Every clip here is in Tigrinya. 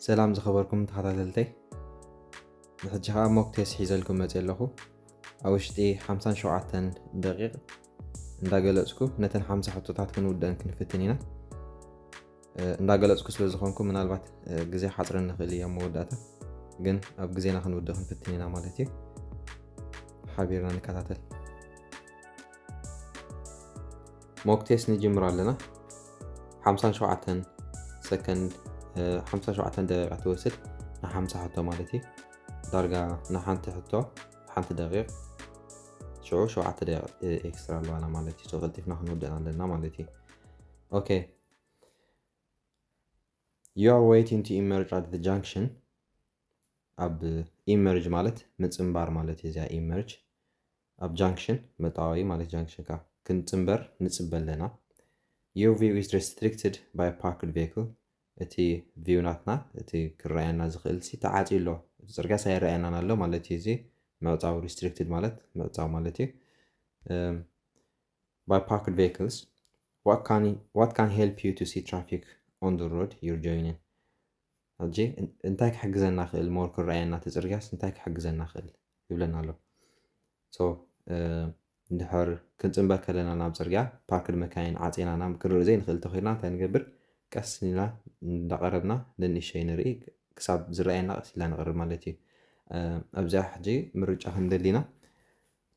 ሰላም ዝኸበርኩም ተኸታተልተይ፣ ንሕጂ ኸዓ ሞክ ቴስት ሒዘልኩም መፅእ ኣለኹ። ኣብ ውሽጢ ሓምሳን ሸውዓተን ደቂቕ እንዳገለፅኩ ነተን ሓምሳ ሕቶታት ክንውደን ክንፍትን ኢና። እንዳገለፅኩ ስለ ዝኾንኩ ምናልባት ግዜ ሓፅረን ንኽእል እያ መወዳእታ፣ ግን ኣብ ግዜና ክንውድእ ክንፍትን ኢና ማለት እዩ። ሓቢርና ንከታተል። ሞክ ቴስት ንጅምር ኣለና። ሓምሳን ሸውዓተን ሰከንድ፣ ሓምሳን ሸውዓተን ደቂቃ ትወስድ ንሓምሳ ሕቶ ማለት እዩ። ዳርጋ ንሓንቲ ሕቶ ሓንቲ ደቂቕ፣ ሽዑ ሸውዓተ ደቂቕ ኤክስትራ ኣለዋና ማለት እዩ። ቀልጢፍና ክንውድእና ኣለና ማለት እዩ። Okay, you are waiting to emerge at the junction. ኣብ ኢመርጅ ማለት ምፅንባር ማለት እዩ። እዚኣ ኢመርጅ ኣብ ጃንክሽን መጣወቂ ማለት ጃንክሽን ካ ክንፅንበር ንፅበ ኣለና። Your view is restricted by a parked vehicle. እቲ ቪው ናትና እቲ ክረኣየና ዝኽእል ሲ ተዓፅዩ ኣሎ። እቲ ፅርግያ ሳይረኣየናን ኣሎ ማለት እዩ። እዚ ምዕፃው ሪስትሪክትድ ማለት ምዕፃው ማለት እዩ። By parked vehicles. What can help you to see traffic on the road you're joining? ሕጂ እንታይ ክሕግዘና ክእል ሞር ክረኣየና እቲ ፅርግያስ እንታይ ክሕግዘና ክእል ይብለና ኣሎ። So እንድሕር ክንፅንበር ከለና ናብ ፅርግያ ፓርክድ መካይን ዓፂና ናብ ክንርኢ ዘይንኽእል ተኾይና እንታይ ንገብር? ቀስ ኢልና እንዳቐረብና ንንእሽተይ ንርኢ፣ ክሳብ ዝረኣየና ቀስ ኢልና ንቐርብ ማለት እዩ። ኣብዚኣ ሕጂ ምርጫ ክንደሊና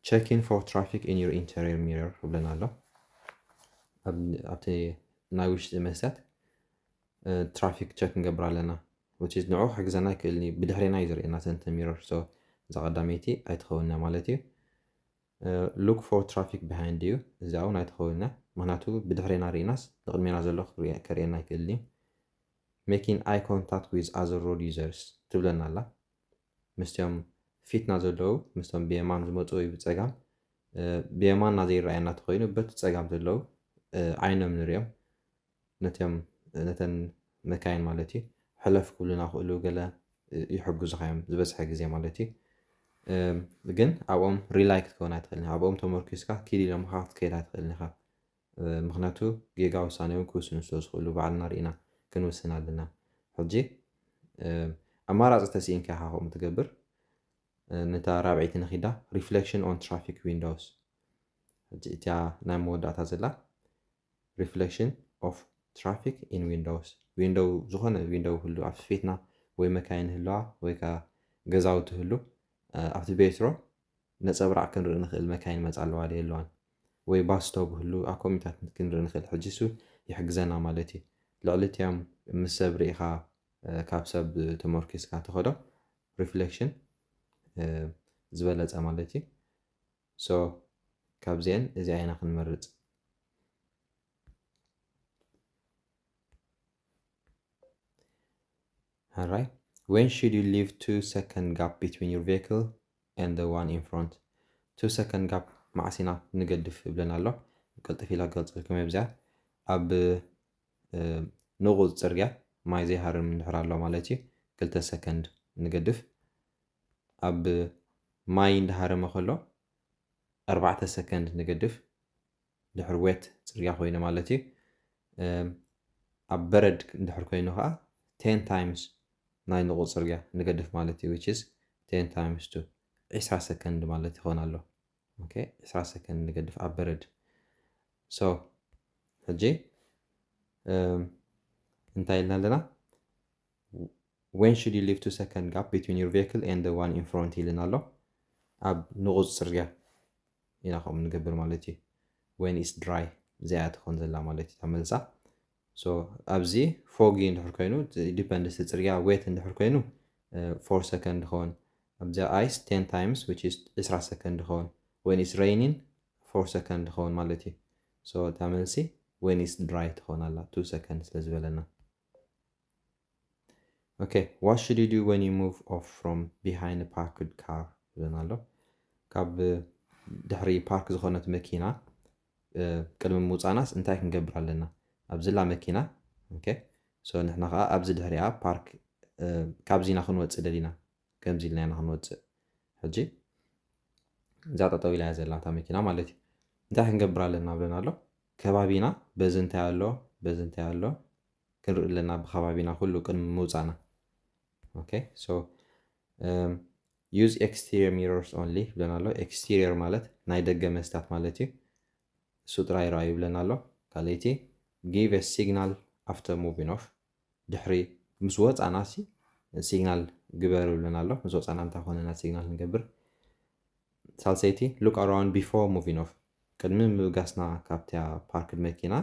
checking for traffic in your interior mirror ይብለና ኣሎ። ኣብቲ ናይ ውሽጢ መስትያት ትራፊክ ቸክ ክንገብር ኣለና። ንዑ ክሕግዘና ይክእል፣ ብድሕሬና እዩ ዘርእየና ሰንተ ሚረር። እዛ ቀዳመይቲ ኣይትኸውንና ማለት እዩ። Look for traffic behind you፣ እዚኣ እውን ኣይትኸውንና፣ ምክንያቱ ብድሕሬና ርኢናስ ንቅድሜና ዘሎ ከርእየና ይክእል እዩ። Making eye contact with other road users ትብለና ኣላ። ምስቶም ፊትና ዘለዉ፣ ምስቶም ብየማን ዝመፁ ወይ ብፀጋም፣ ብየማንና ዘይረኣየና ተኮይኑ በቲ ፀጋም ዘለዉ ዓይኖም ንሪኦም፣ ነቶም ነተን መካይን ማለት እዩ ሕለፍ ክብሉና ክእሉ ገለ ይሕግዙኻ እዮም ዝበዝሐ ግዜ ማለት እዩ። ግን ኣብኦም ሪላይ ክትከውን ኣይትኽእልን፣ ኣብኦም ተመርኪስካ ኪድ ኢሎምኻ ክትከይድ ኣይትኽእልን ኢኻ። ምክንያቱ ጌጋ ውሳኔ እውን ክውስኑ ስለ ዝኽእሉ ባዕልና ርኢና ክንውስን ኣለና። ሕጂ ኣማራፂ ተስኢንካ ኢኻ ከምኡ ትገብር። ነታ ራብዐይቲ ንኺዳ reflection on traffic windows። ሕጂ እቲያ ናይ መወዳእታ ዘላ reflection of traffic in windows። ዊንዶው፣ ዝኾነ ዊንዶው ህሉ ኣብ ፊትና ወይ መካይን ህልዋ ወይ ከዓ ገዛውቲ ህሉ ኣብቲ ቤትሮ ነፀብራቕ ክንርኢ ንኽእል፣ መካይን መፃ ኣለዋ ዶ የለዋን ወይ ባስቶብ ህሉ ኣብ ኮሚታት ክንርኢ ንኽእል። ሕጂ እሱ ይሕግዘና ማለት እዩ። ልዕሊ እቲኦም ምስ ሰብ ርኢኻ ካብ ሰብ ተመርኪስካ ተኸዶ reflection ዝበለፀ ማለት እዩ። So ካብዚአን እዚኣ ኢና ክንመርፅ። Alright, when should you leave two second gap between your vehicle and the one in front? Two second gap መዓስ ኢና ንገድፍ ይብለና ኣሎ። ቀልጥፍ ኢላ ክገልፀልኩም እየ። ኣብዚኣ ኣብ ንቑፅ ፅርግያ ማይ ዘይሃርም እንድሕር ኣሎ ማለት እዩ፣ ክልተ ሰከንድ ንገድፍ። ኣብ ማይ እንዳሃረመ ከሎ ኣርባዕተ ሰከንድ ንገድፍ፣ ድሕር ዌት ፅርግያ ኮይኑ ማለት እዩ። ኣብ በረድ እንድሕር ኮይኑ ከዓ ten times ናይ ንቑፅ ፅርግያ ንገድፍ ማለት እዩ፣ which is ten times two፣ ዒስራ ሰከንድ ማለት ይኾን ኣሎ። Okay፣ ዒስራ ሰከንድ ንገድፍ ኣብ በረድ። So ሕጂ እንታይ ኢልና ኣለና? When should you leave two second gap between your vehicle and the one in front ኢልና ኣሎ። ኣብ ንቑፅ ፅርግያ ኢና ከምኡ ንገብር ማለት እዩ። When it's dry፣ እዚኣ ትኾን ዘላ ማለት እዩ እታ መልሳ። So ኣብዚ foggy እንድሕር ኮይኑ፣ depends፣ እቲ ፅርግያ ዌት እንድሕር ኮይኑ four ሰከንድ ይኸውን። ኣብዚኣ ice ten times, which is ዒስራ ሰከንድ ይኸውን። When it's raining four ሰከንድ ይኸውን ማለት እዩ። So እታ መልሲ when it's dry ትኸውን ኣላ፣ two ሰከንድ ስለ ዝበለና። Okay, what should you do when you move off from behind a parked car ይብለና ኣሎ። ካብ ድሕሪ ፓርክ ዝኾነት መኪና ቅድሚ ምውፃናስ እንታይ ክንገብር ኣለና? ኣብዚላ መኪና። Okay፣ so ንሕና ከዓ ኣብዚ ድሕሪኣ ፓርክ፣ ካብዚና ክንወፅእ ደሊና፣ ከምዚ ኢልና ኢና ክንወፅእ። ሕጂ እዛ ጠጠው ኢላ እያ ዘላ እታ መኪና ማለት እዩ። እንታይ ክንገብር ኣለና ብለና ኣሎ? ከባቢና በዚ እንታይ ኣሎ፣ በዚ እንታይ ኣሎ ክንርኢ ኣለና፣ ብከባቢና ኩሉ ቅድሚ ምውፃና። okay, so use exterior mirrors only ይብለና ኣሎ። Exterior ማለት ናይ ደገ መስትያት ማለት እዩ። እሱ ጥራይ ረኣዩ ይብለና ኣሎ። ካልኣይቲ give a signal after moving off፣ ድሕሪ ምስ ወፃና ሲ ሲግናል ግበር ይብለና ኣሎ። ምስ ወፃና እንታይ ኮነና ሲግናል ንገብር። ሳልሰይቲ look around before moving off፣ ቅድሚ ምብጋስና ካብቲያ ፓርክድ መኪና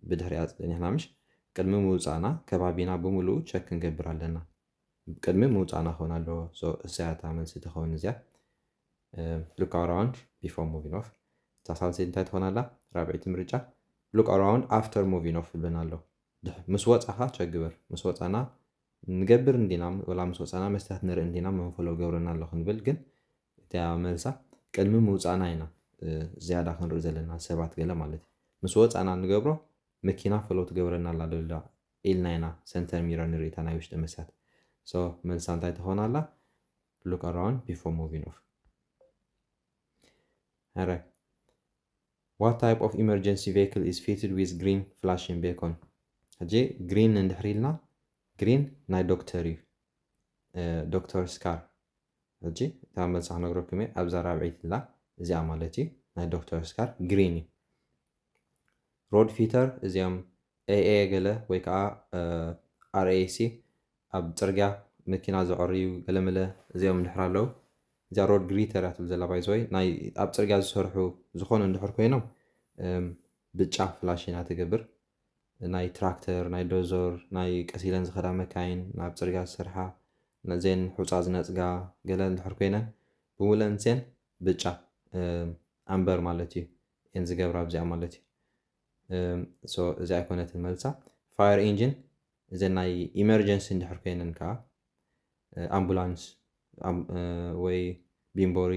ብድሕሪኣ ጸኒሕና ምሽ ቅድሚ ምውፃና ከባቢና ብምሉኡ ቸክ ክንገብር ኣለና። ቅድሚ ምውፃና ክኸውን ኣለዎ። እሳያታ መልሲ ትኸውን እዚኣ። Look around before moving off። እታ ሳልሰይቲ እንታይ ትኾን ኣላ? ራብዐይቲ ምርጫ look around after moving off ይብለና ኣሎ። ምስ ወፃኻ ቸክ ግበር። ምስ ወፃና ንገብር እንዲና ወላ ምስ ወፃና መስትያት ንርኢ እንዲና መንፈሎ ገብረና ኣሎ ክንብል ግን እቲያ መልሳ ቅድሚ ምውፃእና ኢና ዝያዳ ክንርኢ ዘለና ሰባት ገለ ማለት እዩ። ምስ ወፃና ንገብሮ መኪና ፈሎ ትገብረና ኣላ ዶ ኢልና ኢና ሰንተር ሚረር ንርኢ እታ ናይ ውሽጢ መስትያት። So መልሳ እንታይ ትኾን ኣላ? Look around before moving off። Alright. What type of emergency vehicle is fitted with green flashing beacon? ሕጂ ግሪን እንድሕር ኢልና ግሪን ናይ ዶክተር እዩ። ዶክተርስ ካር። ሕጂ እታ መልሳ ክነግረኩም እየ። ኣብዛ ራብዐይቲ ላ እዚኣ ማለት እዩ። ናይ ዶክተርስ ካር ግሪን እዩ። ሮድ ፊተር እዚኦም ኤኤ ገለ ወይ ከዓ ራሲ ኣብ ፅርግያ መኪና ዘዕርዩ ገለመለ እዚኦም እንድሕር ኣለዉ። እዚኣ ሮድ ግሪተር እያ ትብል ዘላ ባይዘወይ ናይ ኣብ ፅርግያ ዝሰርሑ ዝኾኑ እንድሕር ኮይኖም ብጫ ፍላሽ ኢና ትገብር። ናይ ትራክተር ናይ ዶዞር ናይ ቀስ ኢለን ዝኸዳ መካይን ናብ ፅርግያ ዝሰርሓ ነዜን ሑፃ ዝነፅጋ ገለ እንድሕር ኮይነን ብምለን ዜን ብጫ ኣምበር ማለት እዩ እየን ዝገብራ ኣብዚኣ ማለት እዩ። So እዚ ኣይኮነትን መልሳ። ፋየር ኢንጂን እዘን ናይ ኢመርጀንሲ እንድሕር ኮይነን ከዓ ኣምቡላንስ ወይ ቢምቦሪ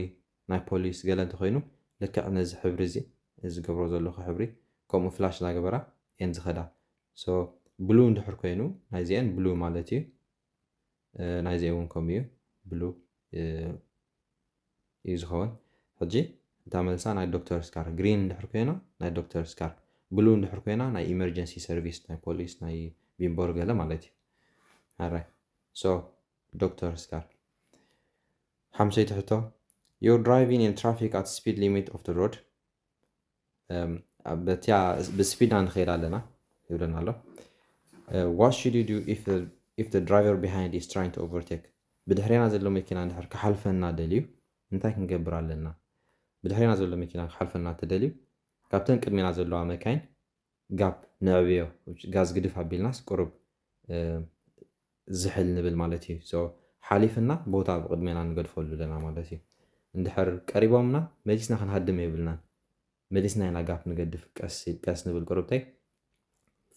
ናይ ፖሊስ ገለ እንተኮይኑ ልክዕ ነዚ ሕብሪ እዚ ዝገብሮ ዘለኹ ሕብሪ ከምኡ ፍላሽ እናገበራ እየን ዝኸዳ። ብሉ እንድሕር ኮይኑ ናይዚአን ብሉ ማለት እዩ። ናይዚ እውን ከምኡ እዩ ብሉ እዩ ዝኸውን። ሕጂ እታ መልሳ ናይ ዶክተር ስካር ግሪን እንድሕር ኮይና ናይ ዶክተር ስካር ብሉ እንድሕር ኮይና ናይ ኢመርጀንሲ ሰርቪስ ናይ ፖሊስ ናይ ቢምቦር ገለ ማለት እዩ። ኣራይ ሶ ዶክተር ስካር ሓምሰይቲ ሕቶ you're driving in traffic at speed limit of the road በቲያ ብስፒድና ንኸይድ ኣለና ይብለና ኣሎ። What should you do if the driver behind is trying to overtake? ብድሕሬና ዘሎ መኪና እንድሕር ክሓልፈና ደልዩ እንታይ ክንገብር ኣለና? ብድሕሬና ዘሎ መኪና ክሓልፈና ተደልዩ ካብተን ቅድሜና ዘለዋ መካይን ጋፕ ንዕብዮ፣ ጋዝ ግድፍ ኣቢልናስ ቁሩብ ዝሕል ንብል ማለት እዩ። ሓሊፍና ቦታ ብቅድሜና ንገድፈሉ ኣለና ማለት እዩ። እንድሕር ቀሪቦምና መሊስና ክንሃድም የብልናን። መሊስና ኢና ጋፕ ንገድፍ፣ ቀስ ቀስ ንብል ቁሩብተይ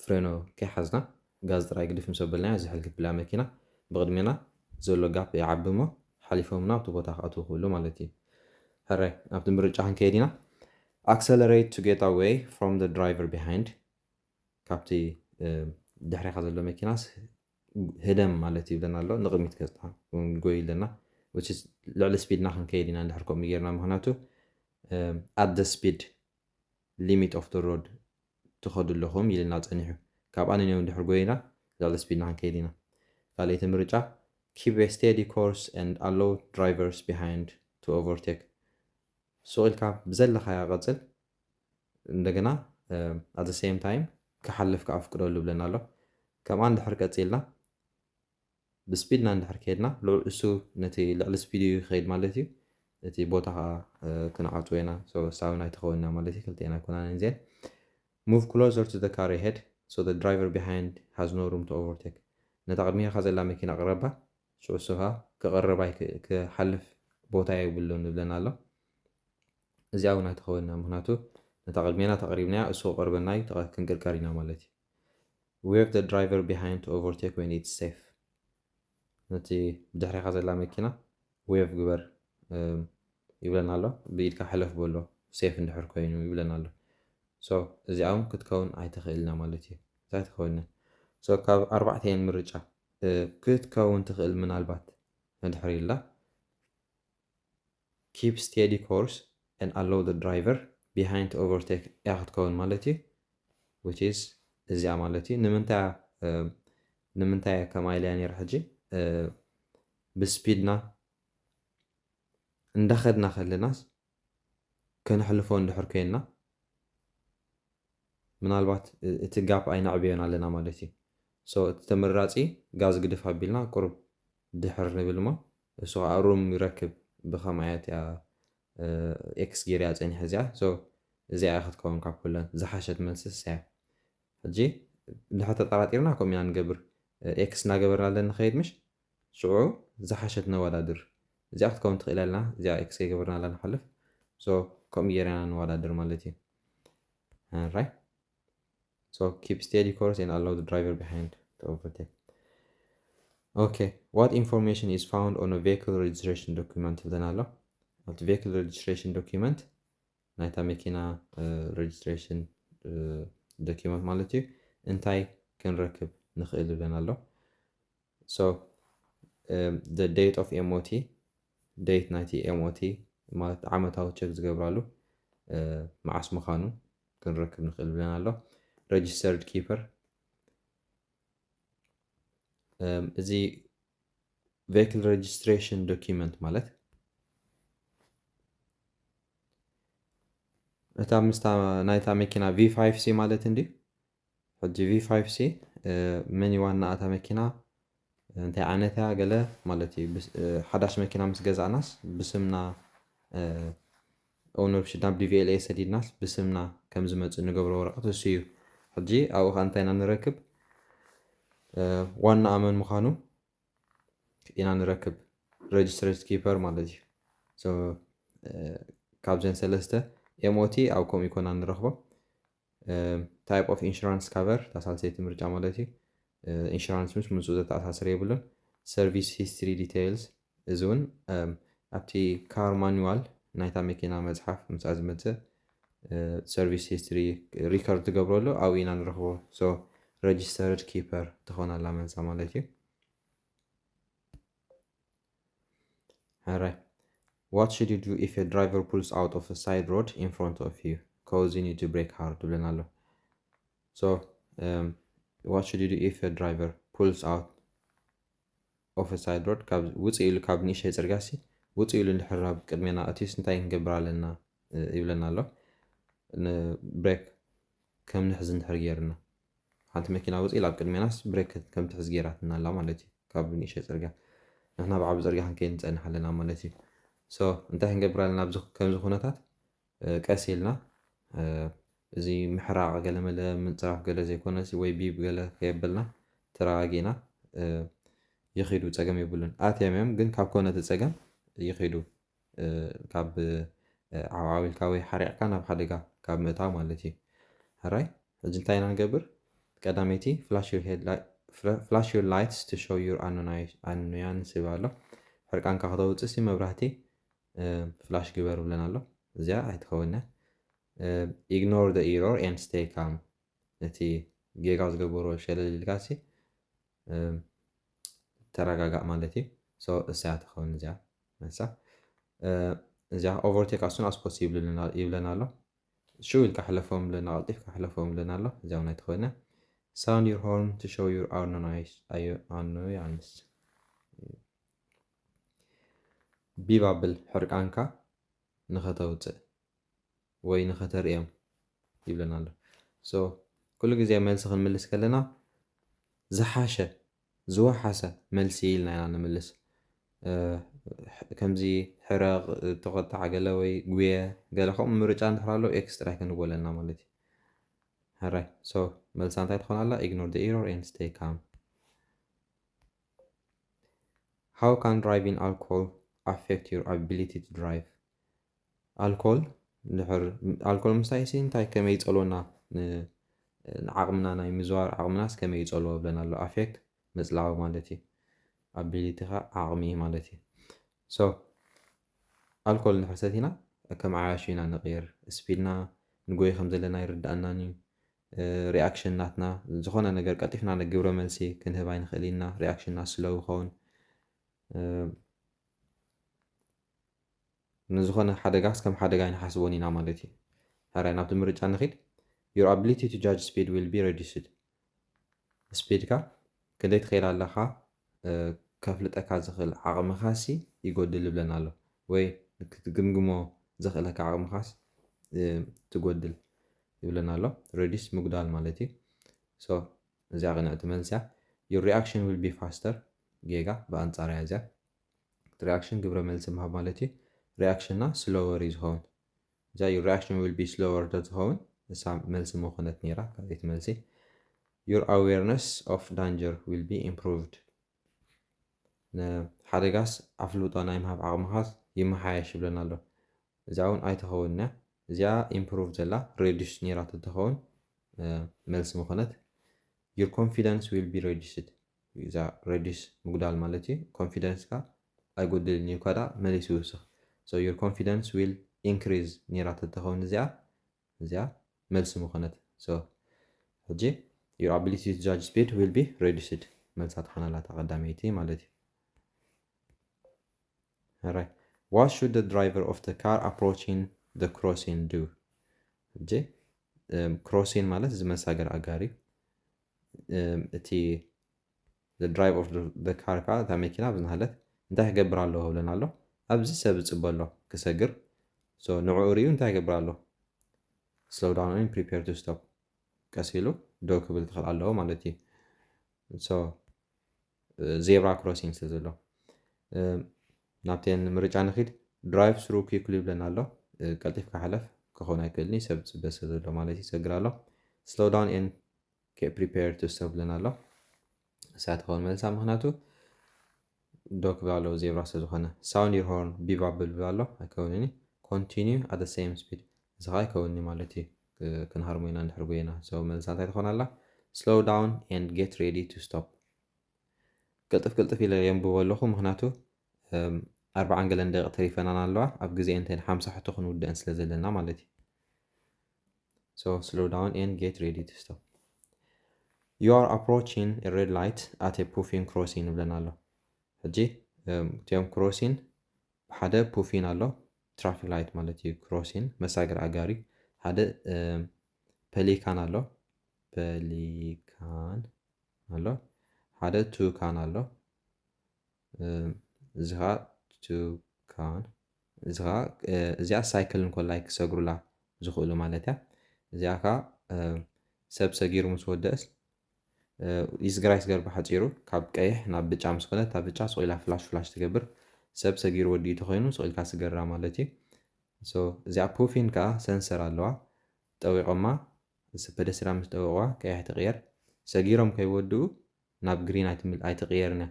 ፍሬኖ ከይሓዝና ጋዝ ጥራይ ግድፍ ምስ ኣበልናዮ ዝሕል ክብላ መኪና ብቅድሜና ዘሎ ጋፕ ይዓቢ እሞ ሓሊፎምና ኣብቲ ቦታ ክኣትዉ ክእሉ ማለት እዩ። ሕራይ ናብቲ ምርጫ ክንከይድ ኢና። Accelerate to get away from the driver behind፣ ካብቲ ድሕሬኻ ዘሎ መኪናስ ህደም ማለት ይብለና ኣሎ። ንቕሚት ገፅካ ጎይ ኣለና ልዕሊ ስፒድና ክንከይድ ኢና እንድሕር ከምኡ ጌርና ምክንያቱ at the speed limit of the road ትኸዱ ኣለኹም ኢልና ፀኒሑ። ካብኣ ንኔው እንድሕር ጎይና ልዕሊ ስፒድና ክንከይድ ኢና። ካልኣይቲ ምርጫ keep a steady course and allow drivers behind to overtake። ሱቕ ኢልካ ብዘለኻያ ቀፅል። እንደገና at the same time ክሓልፍ ከዓ ፍቅደሉ ብለና ኣሎ። ከምኣ እንድሕር ቀፂልና ብስፒድና እንድሕር ከይድና ልዑል እሱ ነቲ ልዕሊ ስፒድ እዩ ይኸይድ ማለት እዩ። እቲ ቦታ ከዓ ክንዓፅዎ ኢና። ሳውን ኣይተኸውንና ማለት እዩ። ክልተና ኣይኮናን እዚአን move closer to the car ahead so the driver behind has no room to overtake። ነታ ቅድሚኻ ዘላ መኪና ቅረባ ሽዑ እሱ ከዓ ክቐርብ ክሓልፍ ቦታ የብሉን ይብለና ኣሎ። እዚኣ እውን ኣይተኸውንና ምክንያቱ ነታ ቅድሜና ተቐሪብናያ እሱ ክቐርበና እዩ ክንቅርቀር ኢና ማለት እዩ። Wave the driver behind to overtake when it's safe። ነቲ ብድሕሬኻ ዘላ መኪና ዌቭ ግበር ይብለና ኣሎ። ብኢድካ ሕለፍ በሎ ሴፍ እንድሕር ኮይኑ ይብለና ኣሎ። እዚኣ እውን ክትከውን ኣይትኽእልና ማለት እዩ። እንታይ ትኸውን ካብ ኣርባዕተን ምርጫ ክትከውን ትኽእል ምናልባት እንድሕር ኢላ keep steady course and allow the driver behind to overtake እያ ክትከውን ማለት እዩ። Which is እዚኣ ማለት እዩ። ንምንታይ ንምንታይ ከምኣ ኢለያ ነይረ ሕጂ ብስፒድና እንዳኸድና ከለናስ ከነሕልፎ እንድሕር ኮይንና ምናልባት እቲ ጋፕ ኣይነዕብዮን ኣለና ማለት እዩ። So እቲ ተመራፂ ጋዝ ግድፍ ኣቢልና ቁሩብ ድሕር ንብል እሞ እሱ ከዓ ሩም ይረክብ። ብኸምኣያ እቲኣ ኤክስ ጌርያ ፀኒሐ እዚኣ። So እዚኣ እያ ክትከውን ካብ ኩለን ዝሓሸት መልሲ እሳ እያ። ሕጂ እንድሕር ተጠራጢርና ከምኡ ኢና ንገብር። ኤክስ እናገበርና ኣለና ንኸይድ ምሽ ሽዑ ዝሓሸት ነወዳድር። እዚኣ ክትከውን ትኽእል ኣለና። እዚኣ ኤክስ ከይገበርና ኣላ ንሓልፍ። So ከምኡ ጌርና ነወዳድር ማለት እዩ። Right. So keep steady course and allow the driver behind to overtake. Okay, what information is found on a vehicle registration document ይብለና ኣሎ። ኣብቲ vehicle registration document ናይታ መኪና registration document ማለት እዩ እንታይ ክንረክብ ንኽእል ይብለና ኣሎ። So the date of M O T, date ናይቲ M O T ማለት ዓመታዊ ቸክ ዝገብራሉ መዓስ ምዃኑ ክንረክብ ንኽእል ይብለና ኣሎ። Registered keeper፣ እዚ vehicle registration document ማለት እታ ምስታ ናይታ መኪና V five C ማለት እንድዩ። ሕጂ V five C መን እዩ ዋና እታ መኪና፣ እንታይ ዓይነት እያ ገለ ማለት እዩ። ሓዳሽ መኪና ምስ ገዛእናስ ብስምና ኦውነርሺፕ ናብ D V L A ሰዲድናስ ብስምና ከም ዝመፅእ ንገብሮ ወረቐት እሱ እዩ። ሕጂ ኣብኡ ከዓ እንታይ ኢና ንረክብ? ዋና ኣመን ምዃኑ ኢና ንረክብ፣ registered keeper ማለት እዩ። So ካብዘን ሰለስተ M O T ኣብ ከምኡ ይኮና ንረኽቦ። Type of insurance cover እታ ሳልሰይቲ ምርጫ ማለት እዩ። ኢንሹራንስ ምስ ምስኡ ዘተኣሳስር የብሉን። Service history details፣ እዚ እውን ኣብቲ car manual ናይታ መኪና መፅሓፍ ምስኣ ዝመፅእ service history record ትገብረሉ ኣብኡ ኢና ንረኽቦ። So registered keeper ትኾን ኣላ መልሳ ማለት እዩ። Alright. What should you do if a driver pulls out of a side road in front of you, causing you to brake hard? ትብለና ኣሎ። So what should you do if a driver pulls out of a side road? ካብ ውፅእ ኢሉ ካብ ንእሽተይ ፅርግያ ሲ ውፅእ ኢሉ እንድሕር ናብ ቅድሜና እትዩስ እንታይ ክንገብር ኣለና ይብለና ኣሎ። ንብሬክ ከም ንሕዝ እንድሕር ገይርና ሓንቲ መኪና ውፅእ ኢላ ኣብ ቅድሜናስ ብሬክ ከም ትሕዝ ገይራትና ኣላ ማለት እዩ። ካብ ንእሽተይ ፅርግያ ንሕና ብዓቢ ፅርግያ ክንከይድ ንፀንሕ ኣለና ማለት እዩ። So እንታይ ክንገብር ኣለና ኣብዚ ከምዚ ኩነታት? ቀስ ኢልና እዚ ምሕራቕ ገለመለ ምንፅራፍ ገለ ዘይኮነሲ ወይ ቢብ ገለ ከየበልና ተረጋጊእና ይኺዱ፣ ፀገም የብሉን። ኣትዮም እዮም ግን ካብ ኮነ እቲ ፀገም ይኺዱ፣ ካብ ዓብዓብ ኢልካ ወይ ሓሪቕካ ናብ ሓደጋ ካብ ምእታው ማለት እዩ። ሕራይ ሕጂ እንታይ ኢና ንገብር? ቀዳመይቲ flash your lights to show your annoyance ይብል ኣሎ። ሕርቃንካ ከተውፅእ ሲ መብራህቲ ፍላሽ ግበር ብለን ኣሎ። እዚኣ ኣይትኸውን። Ignore the error and stay calm። እቲ ጌጋ ዝገበሮ ሸለል ኢልካ ሲ ተረጋጋእ ማለት እዩ። እሳ ትኸውን እዚኣ መሳ እዚኣ overtake as soon as possible ይብለና ኣሎ። ሽው ኢልካ ሕለፎም ብለና፣ ቀልጢፍካ ሕለፎም ብለና ኣሎ። እዚኣ እውን ኣይትኸውን። Sound your horn to show your annoyance. ቢብ ኣብል ሕርቃንካ ንኸተውፅእ ወይ ንኸተርእዮም ይብለና ኣሎ። So ኩሉ ግዜ መልሲ ክንምልስ ከለና ዝሓሸ ዝወሓሰ መልሲ ኢልና ኢና ንምልስ። ከምዚ ሕረቕ፣ ተቆጣዕ ገለ ወይ ጉየ ገለ ከምኡ ምርጫ እንድሕር ኣሎ ኤክስ ጥራይ ክንብለና ማለት እዩ። ሕራይ so መልሳ እንታይ ትኾን ኣላ? Ignore the error and stay calm. How can driving alcohol affect your ability to drive? ኣልኮል ድሕር ኣልኮል ምስታይ ሲ እንታይ ከመይ ይፀልወና? ንዓቕምና ናይ ምዝዋር ዓቕምናስ ከመይ ይፀልዎ ብለና ኣሎ። ኣፌክት ምፅላው ማለት እዩ። ኣቢሊቲኻ ዓቕሚ ማለት እዩ። So ኣልኮል እንድሕር ሰቲና ከም ዓያሹ ኢና ንቕየር። ስፒድና ንጎይ ከም ዘለና ይርድኣናን እዩ። ሪኣክሽን ናትና ዝኾነ ነገር ቀልጢፍና ግብረ መልሲ ክንህብ ኣይንኽእል ኢና። ሪኣክሽንና ስለው ይኸውን። ንዝኾነ ሓደጋስ ከም ሓደጋ ኣይንሓስቦን ኢና ማለት እዩ። ሕራይ ናብቲ ምርጫ ንኺድ። Your ability to judge speed will be reduced። ስፒድካ ክንደይ ትኸይድ ኣለኻ ከፍልጠካ ዝኽእል ዓቕምኻሲ ይጎድል ይብለና ኣሎ። ወይ ክትግምግሞ ዘኽእለካ ዓቕምኻስ ትጎድል ይብለና ኣሎ። Reduce ምጉዳል ማለት እዩ። So እዚኣ ቅንዕቲ መልሲ እያ። Your reaction will be faster፣ ጌጋ ብኣንጻር እያ እዚኣ። Reaction ግብረ መልሲ ምሃብ ማለት እዩ። Reaction ና slower እዩ ዝኸውን። እዛ your reaction will be slower ተዝኸውን እሳ መልሲ ምኾነት ነይራ። ካልኣይቲ መልሲ your awareness of danger will be improved፣ ንሓደጋስ ኣፍልጦ ናይ ምሃብ ዓቕምኻስ ይመሓየሽ ይብለና ኣሎ። እዚኣ እውን ኣይትኸውን እያ። እዚኣ improve ዘላ reduce ነይራ ተትኸውን መልሲ ምኾነት። Your confidence will be reduced፣ እዛ reduce ምጉዳል ማለት እዩ። Confidence ካ ኣይጎድልን እዩ፣ ኳዳ መሊሱ ይውስኽ። So your confidence will increase ነይራ ተትኸውን እዚኣ እዚኣ መልሲ ምኾነት። So ሕጂ your ability to judge speed will be reduced መልሳ ትኾናላ እታ ቀዳመይቲ ማለት እዩ። Alright. What should the driver of the car approaching the crossing do? ሕጂ crossing ማለት እዚ መሳገር ኣጋር እዩ። እቲ driver of the car ከዓ እታ መኪና ብዝናሃለት እንታይ ክገብር ኣለዎ ብለና ኣሎ። ኣብዚ ሰብ ይፅበ ኣሎ ክሰግር። So ንዕኡ ሪኡ እንታይ ክገብር ኣሎ? Slow down and prepare to stop፣ ቀስ ኢሉ ደው ክብል ክኽእል ኣለዎ ማለት እዩ። So zebra crossing ስለ ዘሎ ናብተን ምርጫ ንኺድ። Drive through quickly ይብለና ኣሎ። ቀልጢፍካ ሕለፍ ክኸውን ኣይክእልን እዩ፣ ሰብ ይፅበ ስለ ዘሎ ማለት እዩ። ይሰግር ኣሎ። Slow down and prepare to stop ይብለና ኣሎ። እሳ ትኸውን መልሳ ምክንያቱ ደው ክብል ኣለዎ zebra ስለ ዝኾነ። Sound your horn፣ ቢብ ኣብብል ይብል ኣሎ። ኣይከውንን እዩ። Continue at the same speed፣ እዚ ከዓ ኣይከውንን እዩ ማለት እዩ። ክንሃርሞ ኢና እንድሕር ጎይና። So መልሳ እንታይ ትኾን ኣላ? Slow down and get ready to stop። ቅልጥፍ ቅልጥፍ ኢለ የንብቦ ኣለኹ ምክንያቱ ኣርባዓን ገለን ደቂቕ ተሪፈናን ኣለዋ። ኣብ ግዜ እንተን ሓምሳ ሕቶ ክንውድአን ስለ ዘለና ማለት እዩ። So slow down and get ready to stop። You are approaching a red light at a puffin crossing ይብለና ኣሎ። ሕጂ እም፣ እቲኦም crossing ሓደ puffin ኣሎ፣ traffic light ማለት እዩ። Crossing መሳገር ኣጋሪ ሓደ እም፣ pelican ኣሎ፣ pelican ኣሎ፣ ሓደ toucan ኣሎ። እም፣ እዚ ኸዓ toucan፣ እዚ ኸዓ እ፣ እዚኣ ሳይክል እንኮላይ ክሰግሩላ ዝኽእሉ ማለት እያ። እዚኣ ኸዓ እ፣ ሰብ ሰጊሩ ምስ ወደእስ ይስግራ ይስገር ብሓፂሩ ካብ ቀይሕ ናብ ብጫ ምስ ኾነ እታ ብጫ ስቕ ኢላ ፍላሽ ፍላሽ ትገብር። ሰብ ሰጊሩ ወዲኡ ተኾይኑ ስቕ ኢልካ ስገራ ማለት እዩ። So እዚኣ puffin ከዓ ሰንሰር ኣለዋ። ጠዊቖማ፣ እዚ ፐደስትሪያን ምስ ጠወቕዋ ቀይሕ ትቕየር። ሰጊሮም ከይወድኡ ናብ ግሪን ኣይትምል-፣ ኣይትቕየርን እያ።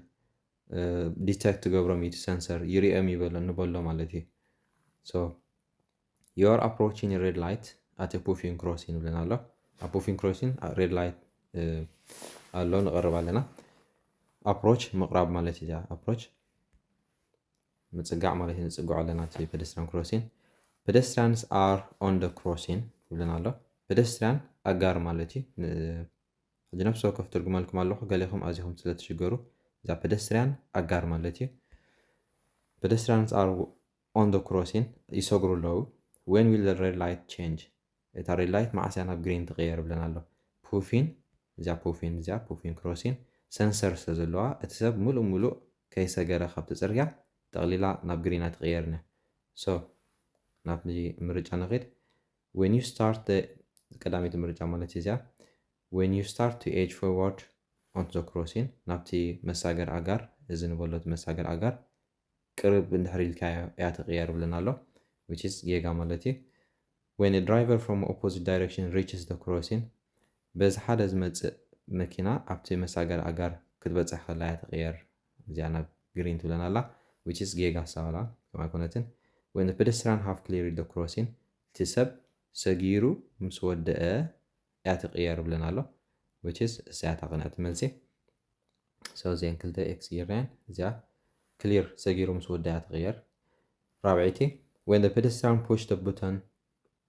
ዲቴክት ትገብሮም እዩ እቲ ሰንሰር፣ ይሪኦም ይበሎ ንበሎ ማለት እዩ። So you are approaching a red light at a puffin crossing ይብለና ኣሎ። ኣብ puffin crossing red light ኣሎ፣ ንቐርብ ኣለና። Approach ምቕራብ ማለት እዩ። Approach ምጽጋዕ ማለት እዩ። ንጽግዖ ኣለና እቲ pedestrian crossing። Pedestrians are on the crossing ይብለና ኣሎ። ፐደስትሪያን ኣጋር ማለት እዩ። ን-፣ ሕጂ ነፍሲ ወከፍ ትርጉመልኩም ኣለኹ፣ ገሌኹም ኣዚኹም ስለ ትሽገሩ። እዛ ፐደስትሪያን ኣጋር ማለት እዩ። Pedestrians are on the crossing፣ ይሰግሩ ኣለዉ። When will the red light change? እታ ሬድ ላይት መዓስ እያ ናብ ግሪን ትቕየር ይብለና ኣሎ። Puffin፣ እዚኣ puffin፣ እዚኣ puffin crossing ሰንሰር ስለ ዘለዋ እቲ ሰብ ሙሉእ ሙሉእ ከይሰገረ ካብቲ ጽርግያ ጠቕሊላ ናብ ግሪን ኣይትቕየርን እያ። So ናብዚ ምርጫ ንኺድ። When you start the፣ ቀዳመይቲ ምርጫ ማለት እዚኣ፣ when you start to edge forward onto the crossing፣ ናብቲ መሳገር ኣጋር፣ እዚ ንበሎ እቲ መሳገር ኣጋር ቅርብ እንድሕር ኢልካዮ እያ ትቕየር ብለና ኣሎ፣ which is ጌጋ ማለት እዩ። When a driver from opposite direction reaches the crossing፣ በዚ ሓደ ዝመጽእ መኪና ኣብቲ መሳገር ኣጋር ክትበጽሕ ከላ እያ ትቕየር፣ እዚኣ ናብ ግሪን ትብለና ኣላ፣ which is ጌጋ ሳላ ከም ኣይኮነትን። When the pedestrian have cleared the crossing፣ እቲ ሰብ ሰጊሩ ምስ ወደአ እያ ትቕየር ብለና ኣሎ፣ which is እዚኣ እታ ቅንዕቲ መልሲ። So እዚአን ክልተ ኤክስ ይረኣያን፣ እዚኣ ክሊር ሰጊሩ ምስ ወደያ ትቕየር። ራብዐይቲ፣ when the pedestrian push the button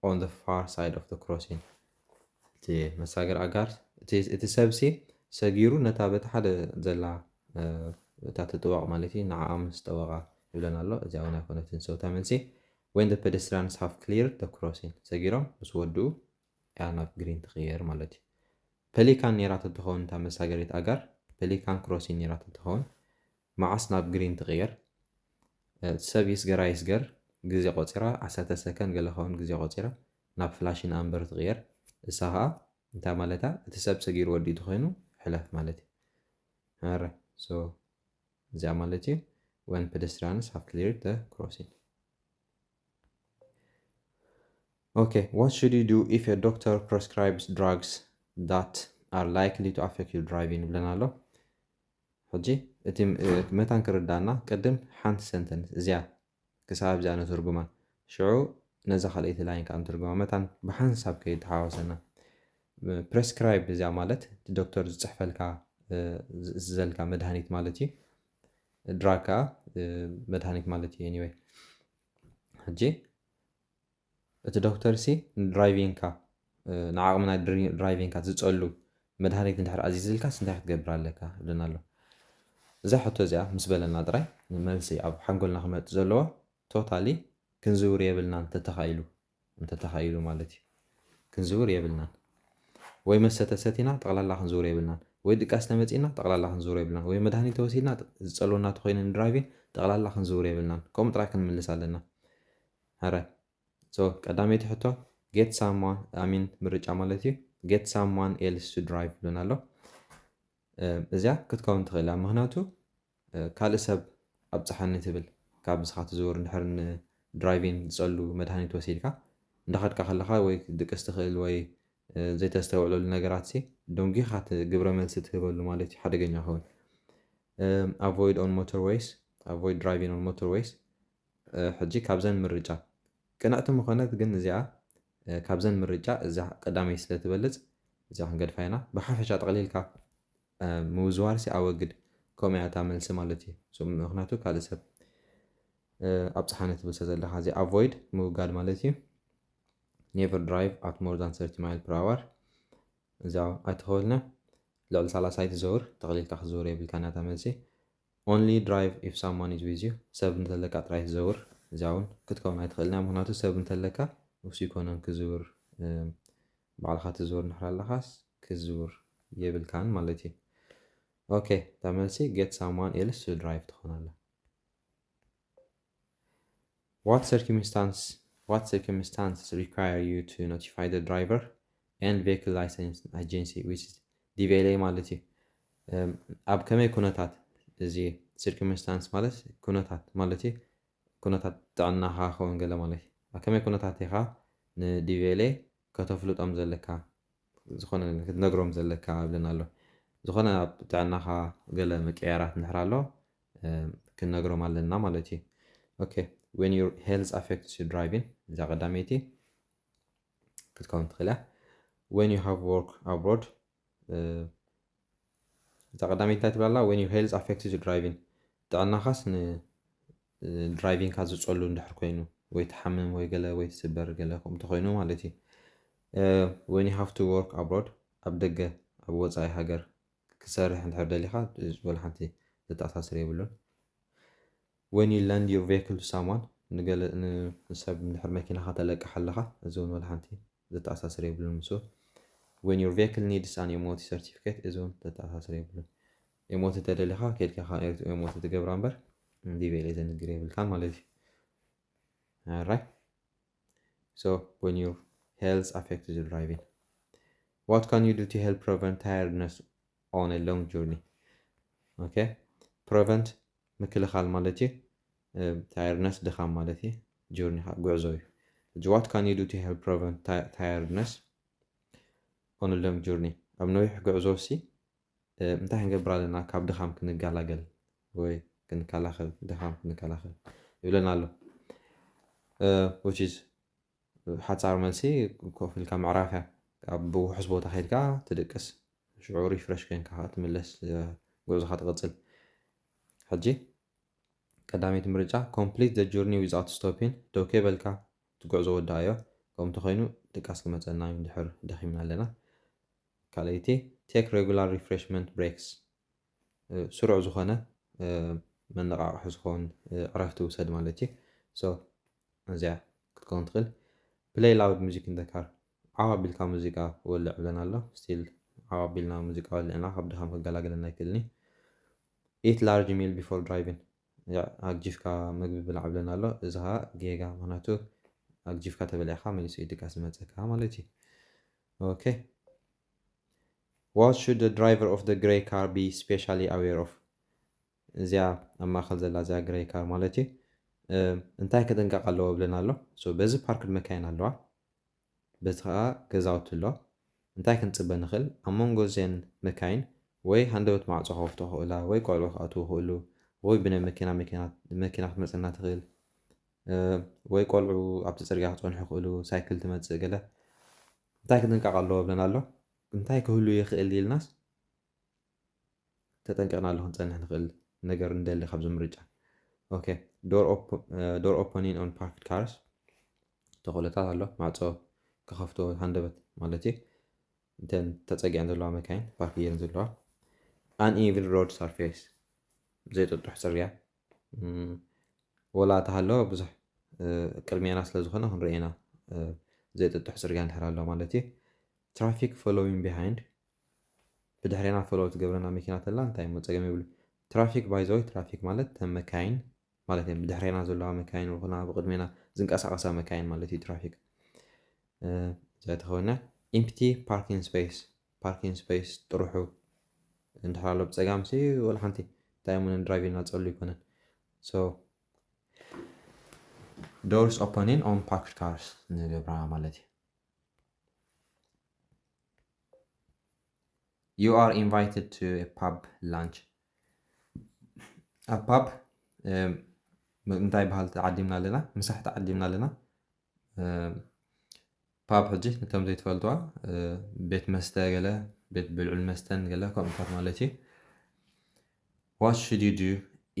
on the far side of the crossing፣ እቲ መሳገር ኣጋር፣ እቲ፣ እቲ ሰብሲ ሰጊሩ ነታ በቲ ሓደ ዘላ፣ እ፣ እታ ትጥዋቕ ማለት እዩ፣ ንዓኣ ምስ ጠወቓ ይብለና ኣሎ። እዚኣ እውን ኣይኮነትን ሰውታ መልሲ። When the pedestrians have cleared the crossing፣ ሰጊሮም ምስ ወድኡ እያ ናብ ግሪን ትቕየር ማለት እዩ። ፐሊካን ነይራ ተትኸውን እታ መሳገሪት ኣጋር፣ ፐሊካን ክሮሲን ነይራ ተትኸውን፣ መዓስ ናብ ግሪን ትቕየር? ሰብ ይስገራ ይስገር ግዜ ቆፂራ ዓሰርተ ሰከንድ ገለ ኸውን ግዜ ቆፂራ ናብ ፍላሽን ኣምበር ትቕየር። እሳ ከዓ እንታይ ማለታ? እቲ ሰብ ሰጊሩ ወዲኡ ተኮይኑ ሕለፍ ማለት እዩ። ረ እዚኣ ማለት እዩ when pedestrians have cleared the crossing። Okay, what should you do if a doctor prescribes drugs that are likely to affect your driving? ይብለና ኣሎ። ሕጂ እቲ መታን ክርዳና ቅድም ሓንቲ ሰንተንስ እዚኣ ክሳብ እዚኣ ንትርጉማ፣ ሽዑ ነዛ ካልኣይቲ ላይን ከዓ ንትርጉማ። መታን ብሓንሳብ ከይተሓዋሰና ፕሬስክራይብ እዚኣ ማለት እቲ ዶክተር ዝፅሕፈልካ ዝእዝዘልካ መድሃኒት ማለት እዩ። ድራግ ከዓ መድሃኒት ማለት እዩ። Anyway ሕጂ እቲ ዶክተር ሲ ንድራይቪንካ ንዓቕሚ ናይ ድራይቪንካ ዝፀሉ መድሃኒት እንድሕር ኣዚዝልካ እንታይ ክትገብር ኣለካ ይብለና ኣሎ። እዛ ሕቶ እዚኣ ምስ በለና ጥራይ መልሲ ኣብ ሓንጎልና ክመፅእ ዘለዎ ቶታሊ ክንዝውር የብልናን እንተተኻኢሉ እንተተኻኢሉ ማለት እዩ። ክንዝውር የብልናን። ወይ መስተ ተሰቲና ጠቕላላ ክንዝውር የብልናን። ወይ ድቃስ ተመፂና ጠቕላላ ክንዝውር የብልናን። ወይ መድሃኒት ተወሲድና ዝፀልወና ተኮይኑ ንድራይቪን ጠቕላላ ክንዝውር የብልናን። ከምኡ ጥራይ ክንምልስ ኣለና። ሕራይ so ቀዳመይቲ ሕቶ get someone I mean ምርጫ ማለት እዩ። Get someone else to drive ይብለና ኣሎ። እዚኣ ክትከውን ትኽእል እያ። ምክንያቱ ካልእ ሰብ ኣብፅሓኒ ትብል ካብ ንስኻ ትዝውር እንድሕር ንድራይቪን ዝፀሉ መድሃኒት ወሲድካ እንዳኸድካ ከለኻ ወይ ድቅስ ትኽእል ወይ ዘይተስተውዕለሉ ነገራት ሲ ደንጊኻ ግብረ መልሲ ትህበሉ ማለት እዩ። ሓደገኛ ይኸውን። Avoid on motorways, avoid driving on motorways። ሕጂ ካብዘን ምርጫ ቅንዕቲ ምኾነት ግን እዚኣ ካብዘን ምርጫ እዛ ቀዳመይ ስለ ትበልፅ እዚኣ ክንገድፋ ኢና። ብሓፈሻ ጠቕሊልካ ምውዝዋር ሲ ኣወግድ ከምኡ እያ እታ መልሲ ማለት እዩ። ምክንያቱ ካልእ ሰብ ኣብፅሓኒ ትብል ስለ ዘለካ እዚ avoid ምውጋድ ማለት እዩ። Never drive at more than thirty mile per hour። እዚኣ ኣይትኸውልና ልዕሊ ሰላሳ ኣይትዘውር። ጠቕሊልካ ክትዘውር የብልካ ናታ መልሲ። Only drive if someone is with you። ሰብ እንተለካ ጥራይ ትዘውር። እዚኣ እውን ክትከውን ኣይትኽእልና ምክንያቱ ሰብ እንተለካ ንሱ ይኮነን ክዝውር። ባዕልካ ትዝውር እንድሕር ኣለካስ ክዝውር የብልካን ማለት እዩ። Okay እታ መልሲ get someone else to drive ትኾን ኣላ። What circumstance what circumstances require you to notify the driver and vehicle license agency which is DVLA ማለት እዩ። ኣብ ከመይ ኩነታት እዚ circumstance ማለት ኩነታት ማለት እዩ። ኩነታት ጥዕናኻ ክኸውን ገለ ማለት እዩ። ኣብ ከመይ ኩነታት ኢኻ ን DVLA ከተፍልጦም ዘለካ ዝኾነ ክትነግሮም ዘለካ ይብለና ኣሎ። ዝኾነ ኣብ ጥዕናኻ ገለ ምቅያራት እንድሕር ኣሎ ክንነግሮም ኣለና ማለት እዩ። Okay when your health affects your driving እዛ ቀዳመይቲ ክትከውን ትኽእል እያ። When you have work abroad እዛ ቀዳመይቲ እንታይ ትብላላ? When your health affects your driving ጥዕናኻስ ንድራይቪንካ ዝፀሉ እንድሕር ኮይኑ ወይ ትሓምም ወይ ገለ ወይ ትስበር ገለ ከምኡ ተኮይኑ ማለት እዩ። When you have to work abroad ኣብ ደገ ኣብ ወፃኢ ሃገር ክትሰርሕ እንድሕር ደሊካ ወላ ሓንቲ ዘተኣሳስር የብሉን። When you lend your vehicle to someone ንገለ ንሰብ እንድሕር መኪናካ ተለቅሕ ኣለካ እዚ እውን ወላ ሓንቲ ዘተኣሳስር የብሉን ምስ When your vehicle needs an MOT certificate እዚ እውን ዘተኣሳስር የብሉን። MOT ተደሊካ ከድካ ካብ MOT ትገብራ እምበር DVLA ዘንግር የብልካን ማለት እዩ። Alright so when your health affects your driving what can you do to help prevent tiredness on a long journey? Okay prevent ምክልኻል ማለት እዩ። Tiredness ድኻም ማለት እዩ። Journey ከዓ ጉዕዞ እዩ። What can you do to help prevent tiredness on a long journey ኣብ ነዊሕ ጉዕዞ ሲ እንታይ ክንገብር ኣለና ካብ ድኻም ክንገላገል ወይ ክንከላኸል ድኻም ክንከላኸል ይብለና ኣሎ። Which is ሓፃር መልሲ ኮፍ ኢልካ ምዕራፍ እያ። ኣብ ብውሑስ ቦታ ከይድካ ትድቅስ ሽዑ refresh ኮይንካ ከዓ ትምለስ ጉዕዞኻ ትቕፅል። ሕጂ ቀዳመይቲ ምርጫ complete the journey without stopping ደው ከይበልካ እቲ ጉዕዞ ወዳኣዮ። ከምኡ እንተኮይኑ ድቃስ ክመፀና እዩ እንድሕር ደኺምና ኣለና። ካልኣይቲ take regular refreshment breaks ስሩዕ ዝኾነ መነቓቕሒ ዝኸውን ዕረፍቲ ውሰድ ማለት እዩ። So እዚኣ ክትከውን ትኽእል። Play loud music in the car ዓው ኣቢልካ ሙዚቃ ወልዕ ብለና ኣሎ። Still ዓው ኣቢልና ሙዚቃ ወሊዕና ካብ ድኻም ከገላግለና ኣይክእልን እዩ። Eat large meal before driving. ኣግጂፍካ ምግቢ ብላዕ ብለና ኣሎ። እዚ ኸዓ ጌጋ፣ ምክንያቱ ኣግጂፍካ ተበሊዕካ መሊሱ ኢድካ ዝመፀካ ማለት እዩ። Okay, what should the driver of the grey car be specially aware of? እዚኣ ኣብ ማእከል ዘላ እዚኣ ግሬይ ካር ማለት እዩ። እንታይ ክጥንቀቕ ኣለዎ ብለና ኣሎ። በዚ ፓርክድ መካይን ኣለዋ፣ በዚ ከዓ ገዛውቲ ኣሎ። እንታይ ክንፅበ ንኽእል? ኣብ መንጎ እዘን መካይን ወይ ሃንደበት ማዕፆ ክኸፍቱ ክኽእላ፣ ወይ ቆልዑ ክኣትዉ ክኽእሉ፣ ወይ ብናይ መኪና መኪና ክትመፀና ትኽእል፣ ወይ ቆልዑ ኣብቲ ፅርግያ ክፀንሑ ክኽእሉ፣ ሳይክል ትመፅእ ገለ። እንታይ ክጥንቀቕ ኣለዎ ብለና ኣሎ። እንታይ ክህሉ ይኽእል ኢልናስ ተጠንቀቕናሉ ክንፀንሕ ንኽእል ነገር ንደሊ ካብዚ ምርጫ። Okay, door opening on parked cars። ተኽእሎታት ኣሎ፣ ማዕፆ ክኸፍቶ ሃንደበት ማለት እዩ። እተን ተፀጊዐን ዘለዋ መካይን ፓርክ ገይረን ዘለዋ። Uneven road surface፣ ዘይጥጡሕ ፅርግያ። ወላ ተሃለወ ብዙሕ ቅድሜና ስለ ዝኾነ ክንርኢ ኢና። ዘይጥጡሕ ፅርግያ እንድሕር ኣሎ ማለት እዩ። Traffic following behind፣ ብድሕሬና ፎሎው ትገብረና መኪና ተላ እንታይ እሞ ፀገም የብሉ። Traffic፣ by the way፣ ትራፊክ ማለት ተን መካይን ማለት እዮም። ብድሕሬና ዘለዋ መካይን ይኹና ብቅድሜና ዝንቀሳቐሳ መካይን ማለት እዩ ትራፊክ። እዚኣ ተኾይና empty parking space፣ ፓርኪንግ ስፔስ ጥርሑ እንድሕር ኣሎ ብፀጋም ሲ ወላ ሓንቲ እንታይ እሞ ንድራይቭ ኢልና ፀሉ ይኮነን። So doors opening on parked cars ንገብራ ማለት እዩ። You are invited to a pub lunch። ኣብ ፓብ እንታይ በሃል ተዓዲምና ኣለና? ምሳሕ ተዓዲምና ኣለና። ፓብ ሕጂ ነቶም ዘይትፈልጥዋ ቤት መስተ ገለ፣ ቤት ብልዑል መስተን ገለ ከምኡታት ማለት እዩ። What should you do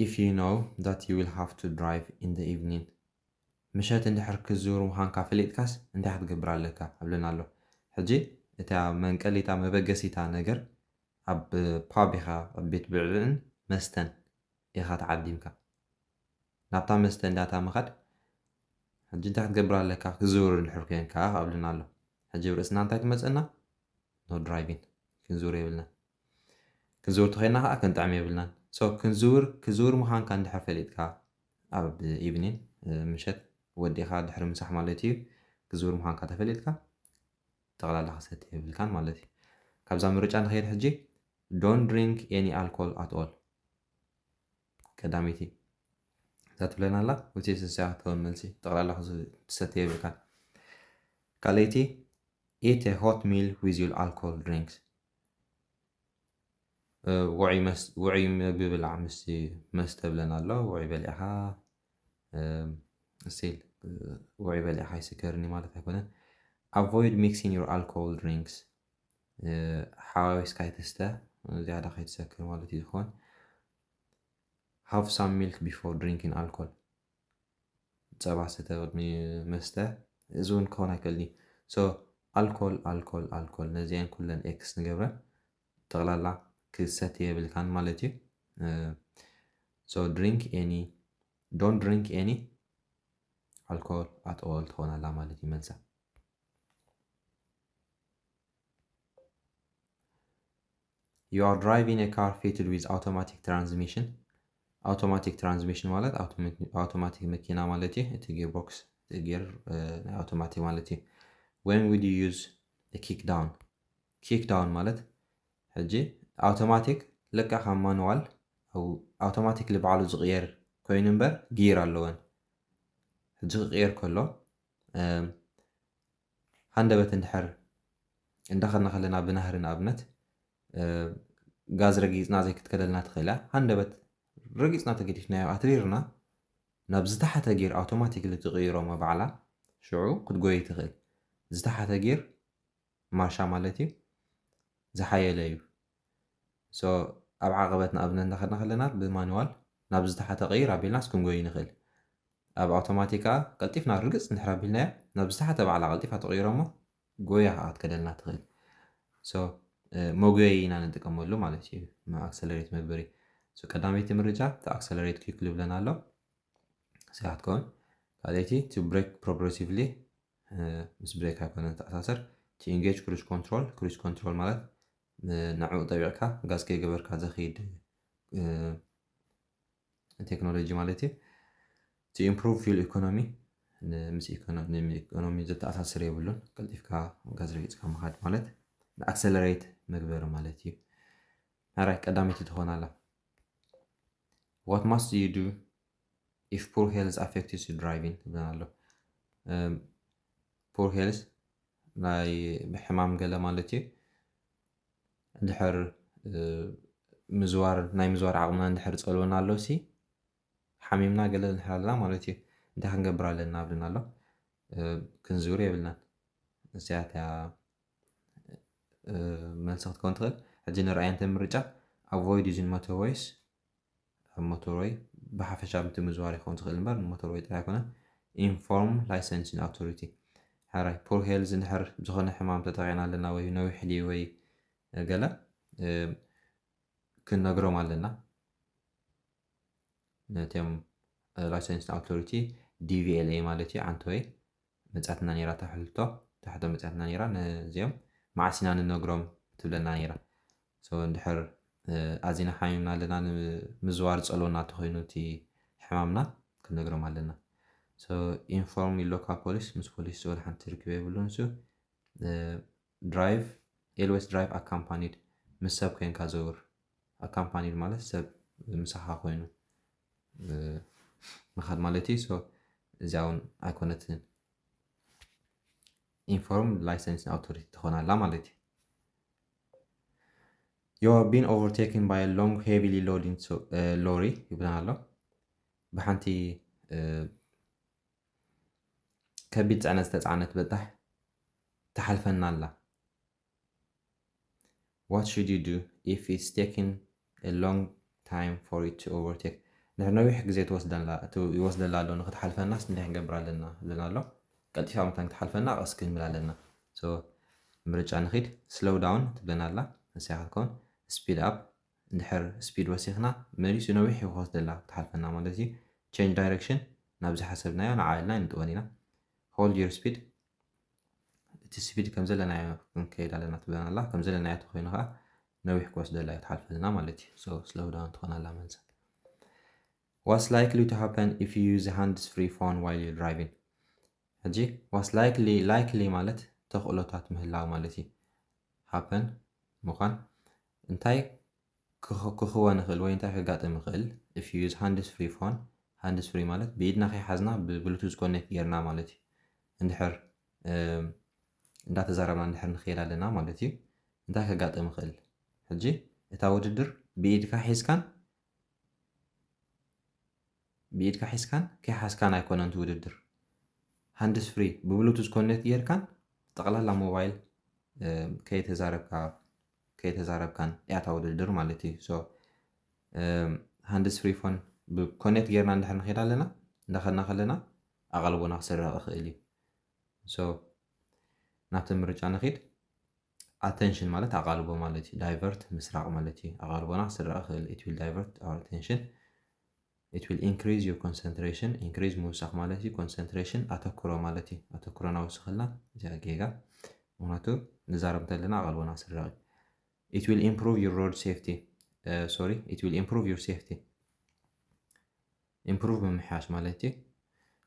if you know that you will have to drive in the evening? ምሸት እንድሕር ክዝውር ምዃንካ ፈሊጥካስ እንታይ ክትገብር ኣለካ ኣብለና ኣሎ። ሕጂ እታ መንቀሊታ መበገሲታ ነገር ኣብ ፓብ ኢኻ፣ ኣብ ቤት ብልዕን መስተን ኢኻ ተዓዲምካ። ናብታ መስተ እንዳታ ምኻድ ሕጂ እንታይ ክትገብር ኣለካ? ክዝውር እንድሕር ኮንካ ኣብለና ኣሎ። ሕጂ ኣብ ርእስና እንታይ ትመፀና? No driving፣ ክንዝውር የብልና። ክንዝውር ተኾይና ከዓ ክንጥዕም የብልናን። So ክንዝውር፣ ክዝውር ምዃንካ እንድሕር ፈሊጥካ ኣብ ኢቭኒን፣ ምሸት ወዲኻ ድሕሪ ምሳሕ ማለት እዩ፣ ክዝውር ምዃንካ ተፈሊጥካ ጠቕላላ ክሰቲ የብልካን ማለት እዩ። ካብዛ ምርጫ ንኸይድ ሕጂ፣ don't drink any alcohol at all። ቀዳመይቲ እዛ ትብለና ኣላ፣ ውፅኢት ንሳ ትኸውን መልሲ፣ ጠቕላላ ክሰቲ የብልካን። ካልኣይቲ፣ eat a hot meal with your alcohol drinks። ውዑይ ምግቢ ብላዕ ምስ መስተ ብለና ኣሎ። ውዑይ በሊዕኻ ስቲል ውዑይ በሊዕኻ ኣይስከርን ማለት ኣይኮነን። Avoid mixing your alcohol drinks፣ ሓዋዊስካ ኣይትስተ፣ ዝያዳ ከይትሰክር ማለት እዩ ዝኸውን። Have some milk before drinking alcohol፣ ጸባ ስተ ቅድሚ መስተ። እዚ እውን ክኸውን ኣይክእልን እዩ። So ኣልኮል ኣልኮል ኣልኮል ነዚአን ኩለን ኤክስ ንገብረን፣ ጠቕላላ ክሰቲ የብልካን ማለት እዩ። So drink any፣ don't drink any alcohol at all ትኾን ኣላ ማለት እዩ መልሳ። You are driving a car fitted with automatic transmission። ኣውቶማቲክ ትራንስሚሽን ማለት ኣውቶማቲክ መኪና ማለት እዩ። እቲ ጊርቦክስ፣ እቲ ጊር ናይ ኣውቶማቲክ ማለት እዩ። When would you use a kick down? ኪክ ዳውን ማለት ሕጂ ኣውቶማቲክ ለቃ ካብ ማኑዋል፣ ኣውቶማቲክ ልባዕሉ ዝቕየር ኮይኑ እምበር ጊር ኣለወን። ሕጂ ክቕየር ከሎ ሃንደበት እንድሕር እንዳኸድና ከለና ብናህሪ ንኣብነት ጋዝ ረጊፅና ዘይክትከደልና ትኽእል እያ። ሃንደበት ረጊፅና ተገዲፍናዮ ኣትሪርና ናብ ዝተሓተ ጊር ኣውቶማቲክሊ ትቕይሮ እሞ ባዕላ ሽዑ ክትጎይ ትኽእል። ዝተሓተ ጊር ማርሻ ማለት እዩ ዝሓየለ እዩ። So ኣብ ዓቐበት ንኣብነት እንዳኸድና ከለና ብማኑዋል ናብ ዝተሓተ ቀይር ኣቢልናስ ክንጎይ ንኽእል። ኣብ ኣውቶማቲክ ከዓ ቀልጢፍና ርግፅ እንድሕር ኣቢልናዮ ናብ ዝተሓተ ባዕላ ቀልጢፋ ትቕይሮ እሞ ጎያ ከዓ ክትከደልና ትኽእል። So መጉየይ ኢና ንጥቀመሉ ማለት እዩ፣ ኣክሰለሬት መግበሪ። So ቀዳመይቲ ምርጫ እቲ ኣክሰለሬት ኪክ ልብለና ኣሎ። እዚኣ ክትከውን። ካልኣይቲ to brake progressively፣ ምስ ብሬክ ኣይኮነን ተኣሳሰር። To engage cruise control፣ ክሩዝ ኮንትሮል ማለት ንዕኡ ጠቢቕካ ጋዝ ከይገበርካ ዘኽይድ ቴክኖሎጂ ማለት እዩ። To improve fuel economy፣ ምስ ኢኮኖሚ ዝተኣሳስር የብሉን። ቀልጢፍካ ጋዝ ረጊፅካ ምኻድ ማለት ንኣክሰለሬት መግበሪ ማለት እዩ። ሓራይ ቀዳመይቲ ትኾን ኣላ። What must you do if poor health affects driving? ይብለና ኣሎ። ፖር ሄልዝ ናይ ብሕማም ገለ ማለት እዩ። እንድሕር ምዝዋር ናይ ምዝዋር ዓቕምና እንድሕር ፀልወና ኣሎ ሲ ሓሚምና ገለ እንድሕር ኣለና ማለት እዩ። እንታይ ክንገብር ኣለና ኣብልና ኣሎ። ክንዝውር የብልናን። እዚኣት እያ መልሲ ክትከውን ትኽእል። ሕጂ ንርኣየን እተን ምርጫ። Avoid using motorways፣ ኣብ ሞተርወይ ብሓፈሻ ምትምዝዋር ይኸውን ትኽእል እምበር ንሞተርወይ ጥራይ ኣይኮነን። Inform licensing authority። ሓራይ ፖር ሄልዝ እንድሕር ዝኾነ ሕማም ተጠቂዕና ኣለና ወይ ነዊሕ ድዩ ወይ ገለ ክንነግሮም ኣለና። ነቲኦም ላይሰንስ ኣውቶሪቲ ዲ ቪ ኤል ኤ ማለት እዩ። ዓንተወይ መጻትና ነይራ ታሕልቶ ታሕቶ መጻትና ነይራ። ነዚኦም መዓስ ኢና ንነግሮም ትብለና ነይራ። እንድሕር ኣዚና ሓሚምና ኣለና ንምዝዋር ጸሎና ተኮይኑ እቲ ሕማምና ክንነግሮም ኣለና። Inform your local police፣ ምስ ፖሊስ ዝበል ሓንቲ ርክብ የብሉን። ንሱ drive always drive accompanied፣ ምስ ሰብ ኮይንካ ዘውር። Accompanied ማለት ሰብ ምሳኻ ኮይኑ ምኻድ ማለት እዩ። እዚኣ እውን ኣይኮነትን። Inform licensing authority ትኾን ኣላ ማለት እዩ። You have been overtaken by a long heavily loading lorry ይብለና ኣሎ። ብሓንቲ ከቢድ ፅዕነት ዝተፃዕነት በጣሕ ትሓልፈና ኣላ። What should you do if it's taking a long time for it to overtake? ድሕሪ ነዊሕ ግዜ ይወስደላ ኣሎ ንክትሓልፈናስ እንታይ ክንገብር ኣለና ዝብለና ኣሎ። ቀልጢፋ መታን ክትሓልፈና ቀስ ክንብል ኣለና። ምርጫ ንኺድ። Slow down ትብለና ኣላ። ንሳ ክትከውን speed up። እንድሕር speed ወሲኽና መሊሱ ነዊሕ ክወስደላ ክትሓልፈና ማለት እዩ። Change direction፣ ናብ ዝሓሰብናዮ ንዓልና ንጥወን ኢና። Hold your speed፣ እቲ ስፒድ ከም ዘለናዮ ክንከይድ ኣለና ትብለና ኣላ። ከም ዘለናዮ ተኮይኑ ከዓ ነዊሕ ክወስደላ እዩ ትሓልፈልና ማለት እዩ። Slow down ትኾን ኣላ መልሳ። What's likely to happen if you use a hands free phone while you're driving? ሕጂ what's likely፣ likely ማለት ተኽእሎታት ምህላው ማለት እዩ። Happen ምዃን እንታይ ክኽወን ይኽእል ወይ እንታይ ከጋጥም ይኽእል? If you use hands free phone፣ hands free ማለት ብኢድና ከይሓዝና ብ Bluetooth connect ጌርና ማለት እዩ። እንድሕር እንዳተዛረብና እንድሕር ንኽየድ ኣለና ማለት እዩ። እንታይ ከጋጥም ይኽእል? ሕጂ እታ ውድድር ብኢድካ ሒዝካን ብኢድካ ሒዝካን ከይሓዝካን ኣይኮነን እቲ ውድድር። Hands free ብ Bluetooth connect ጌርካን ጠቕላላ ሞባይል ከይተዛረብካ ከይተዛረብካን እያ እታ ውድድር ማለት እዩ። Hands free phone ብ connect ጌርና እንድሕር ንኸይድ ኣለና እንዳኸድና ከለና ኣቓልቦና ክስረቕ ይኽእል እዩ። ናብቲ ምርጫ ንኺድ። Attention ማለት ኣቓልቦ ማለት እዩ። Divert ምስራቕ ማለት እዩ። ኣቓልቦና ክስረቕ ይኽእል። It will divert our attention። It will increase your concentration። Increase ምውሳኽ ማለት እዩ። Concentration ኣተኩሮ ማለት እዩ። ኣተኩሮና ወስኸልና እዚኣ ጌጋ። ምክንያቱ ንዛረብ እንተለና ኣቓልቦና ክስረቕ እዩ። It will improve your road safety። Sorry፣ it will improve your safety። Improve ምምሕያሽ ማለት እዩ።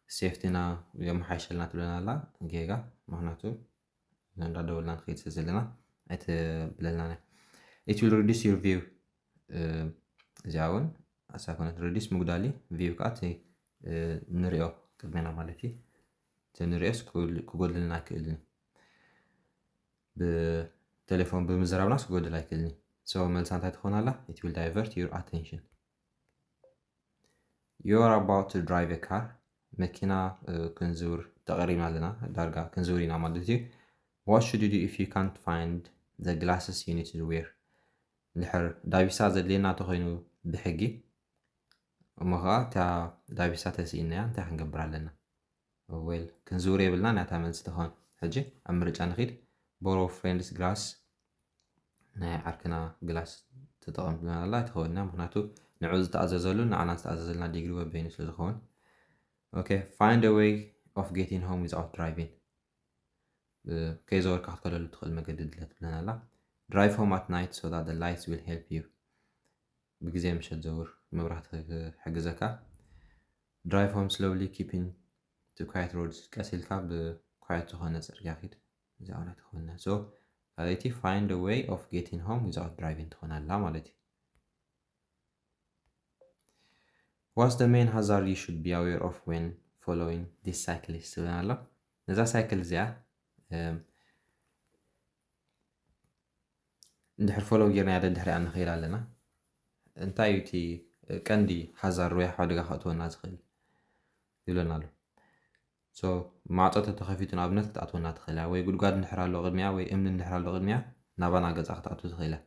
Safety ና የመሓይሸልና ትብለና ኣላ ጌጋ። ምክንያቱ እንዳደወልና ንኸይድ ስለ ዘለና ኣይትብለልና። It will reduce your view። እዚኣ እውን ኣሳ ኮነት reduce ምጉዳል እዩ። View ከዓ እቲ ንሪኦ ቅድሜና ማለት እዩ። እቲ ንሪኦስ ክጎድልና ኣይክእልን። ብቴሌፎን ብምዝራብናስ ክጎድል ኣይክእልን እዩ። መልሳ እንታይ ትኾን ኣላ? It will divert your attention። You are about to drive a car። መኪና ክንዝውር ተቐሪብና ኣለና። ዳርጋ ክንዝውር ኢና ማለት እዩ። What should you do if you can't find the glasses you need to wear? እንድሕር ዳቢሳ ዘድልየና ተኮይኑ ብሕጊ እሞ ከዓ እታ ዳቢሳ ተስኢናያ እንታይ ክንገብር ኣለና? Well ክንዝውር የብልና ናታ መልሲ ትኾን። ሕጂ ኣብ ምርጫ ንኺድ። Borrow friend's glass፣ ናይ ዓርክና ግላስ ተጠቐም ትብለና ኣላ። ኣይትኸውን እያ፣ ምክንያቱ ንዑ ዝተኣዘዘሉ ንዓና ዝተኣዘዘልና ዲግሪ በበይኑ ስለ ዝኸውን። Okay, find a way of getting home without driving። ከይዘወርካ ክትከደሉ ትኽእል መገዲ ድለ ትብለና ኣላ። Drive home at night so that the lights will help you። ብግዜ ምሸት ዘውር፣ መብራህቲ ክሕግዘካ። Drive home slowly, keeping to quiet roads፣ ቀስ ኢልካ ብኳየት ዝኾነ ጽርግያ ኪድ። እዚኣ ናይ ትኾነ። So ካልኣይቲ፣ find a way of getting home without driving ትኾን ኣላ ማለት እዩ። What's the main hazard you should be aware of when following this cyclist ትብለና ኣሎ። ነዛ ሳይክል እዚኣ እንድሕር ፎሎው ጌርናያ ዶ ድሕሪኣ ንኽእል ኣለና። እንታይ እዩ እቲ ቀንዲ ሃዛርድ ወይ ሓደጋ ከእትወና ዝኽእል ይብለና ኣሎ። So ማዕጾ ተተኸፊቱ ንኣብነት ክትኣትወና ትኽእል እያ፣ ወይ ጉድጓድ እንድሕር ኣሎ ቅድሚያ ወይ እምኒ እንድሕር ኣሎ ቅድሚያ ናባና ገጻ ክትኣቱ ትኽእል እያ።